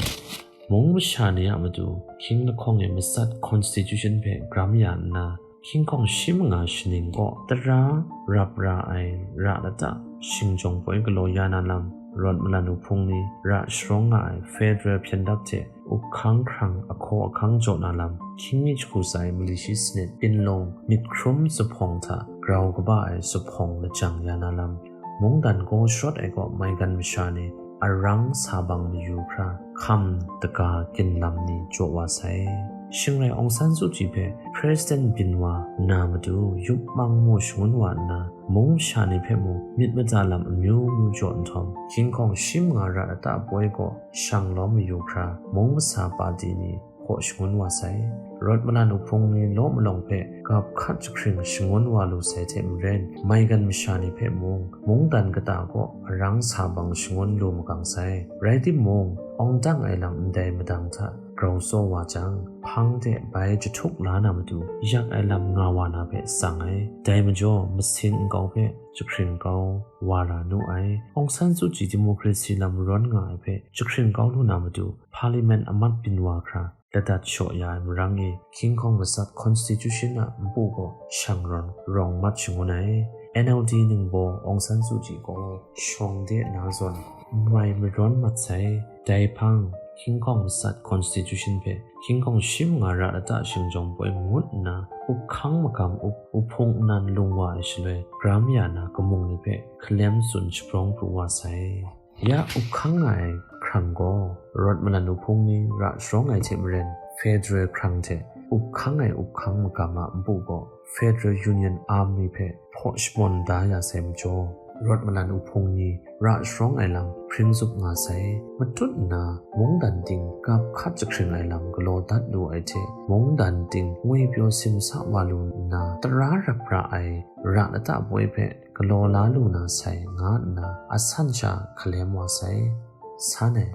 Mung masha ni a matu hkying lahkawng e matsat constitution hpe gram ya nna, hkying hkawng shi manga shaning kaw tara rap ra ai ra lata shingjawng poi galaw ya na lam, rawt malan uhpung ni ra sharawng nga ai federal hpyen dap hte up hkang hkrang ahkaw ahkang jaw na lam, hkying mi jahku tsa ai mali shi sanit pinlung myit hkrum zuphpawng hta grau kaba ai zuphpawng lajang ya na lam, mungdan gaw sharawt ai kaw maigan masha ni arang sa bang mayu hkra hkam daga ginlam ni jaw wa sai. Shing rai Aung San Suu Kyi hpe President byin wa na matu yup mang mu shangun wa nna, mung masha ni hpe mung myit mada lam amyu myu jaw nhtawm, hkying hkawng shi manga ra lata poi kaw shang lawm mayu hkra mung masa pati ni hpaw shangun wa sai. Rawt malan uhpung ni law malawng hpe gap hkat jahkring shangun wa lu sai hte maren, maigan masha ni hpe mung mungdan kata kaw arang sa bang shangun lu makang sai. Rai timung, awng dang ai lam ndai madang hta grau tsaw wa jang, hpang de bai jahtuk la na matu yak ai lam nga wa na hpe tsang ai. Dai majaw, masing nkau hpe jahkring kau wa ra nu ai. Aung San Suu Kyi democracy lam rawn nga ai hpe jahkring kau lu na matu, Parliament a mat byin wa hkra ladat shaw ya ai marang e, hkying hkawng matsat constitution a npu gaw shang rawng rawng mat shangun ai. N L D ningbaw Aung San Suu Kyi gaw shawng de na zawn, n mai marawn mat sai. Dai hpang, hkying hkawng matsat constitution hpe hkying hkawng shi manga ra lata shingjawng poi ngut nna, up hkang magam up, up hpung nnan lung wa ai shaloi, gram ya na kamung ni hpe hkalem tsun shabrawng pru wa sai. Ya up hkang nga ai hkrang gaw, rawt malan uhpung ni ra sharawng ai hte maren, federal hkrang hte up hkang ai up hkang magam a npu gaw, Federal Union Army hpe hpaw shabawn da ya sai majaw, rawt malan uhpung ni ra sharawng ai lam hpring zup nga sai. Matut nna, mungdan ting gap hkat jahkring ai lam galaw dat lu ai hte, mungdan ting ngwi pyaw simsa wa lu nna, tara rap ra ai ra lata poi hpe galaw la lu na sai, nga nna asan sha hkalem wa sai. San e,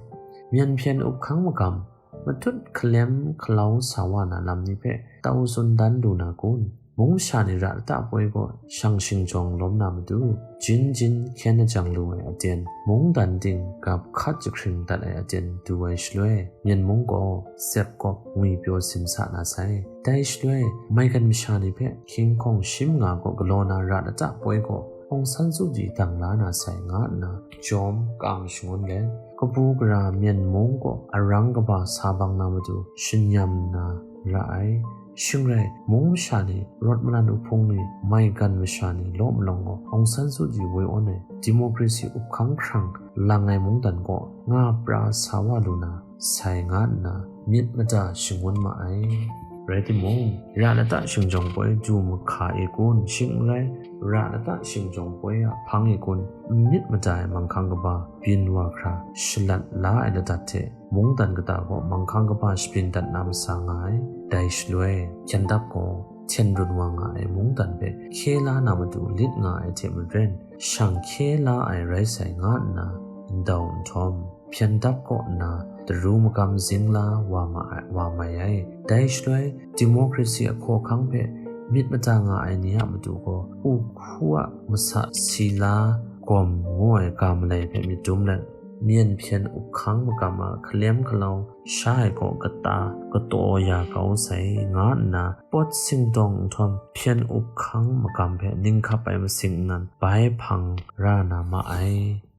myen hpyen up hkang magam, matut hkalem hkalau sa wa na lam ni hpe tau tsun dan lu na kun? Mung masha ni ra lata poi gaw shang shingjawng lawm na matu, jin jin hkyen ajang lu ai aten, mungdan ting gap hkat jahkring dat ai aten du ai shaloi, myen mung gaw tsep kawp ngwi pyaw simsa na sai. Dai shaloi, maigan masha ni hpe hkying hkawng shi manga kaw galaw na ra lata poi gaw Aung San Suu Kyi dang la na sai, nga nna jawm kang shangun let, kabu gara myen mung kaw arang kaba sa bang na matu shanyam nna ra ai. Shing rai, mung masha ni, rawt malan uhpung ni, maigan masha ni law malawng gaw Aung San Suu Kyi woi awn ai democracy up hkang hkrang lang ai mungdan kaw nga pra sa wa lu na sai, nga nna myit mada shangun ma ai. Rai timung, ra lata shingjawng poi du mahka e kun, shing n rai, ra lata shingjawng poi a hpang e kun, n myit mada ai manghkang kaba byin wa hkra shalat la ai ladat hte, mungdan kata gaw manghkang kaba shabyin dat na masa nga ai. Dai shaloi, hpyen dap gaw hten run wa nga ai mungdan hpe hkye la na matu lit nga ai hte maren, shang hkye la ai rai sai, nga nna ndau nhtawm, hpyen dap kaw nna daru magam zing la wa ma ai, wa mai ai. Dai shaloi, democracy a hkawhkang hpe myit mada nga ai ni a matu gaw, u hku a masa si la gawm ngu ai ga malai hpe myit dum let, myen hpyen up hkang magam a hkalem hkalau sha ai kaw kata kataw ya kau sai, nga nna pawt singtawng nhtawm, hpyen up hkang magam hpe ninghkap ai masing nnan bai hpang ra na ma ai.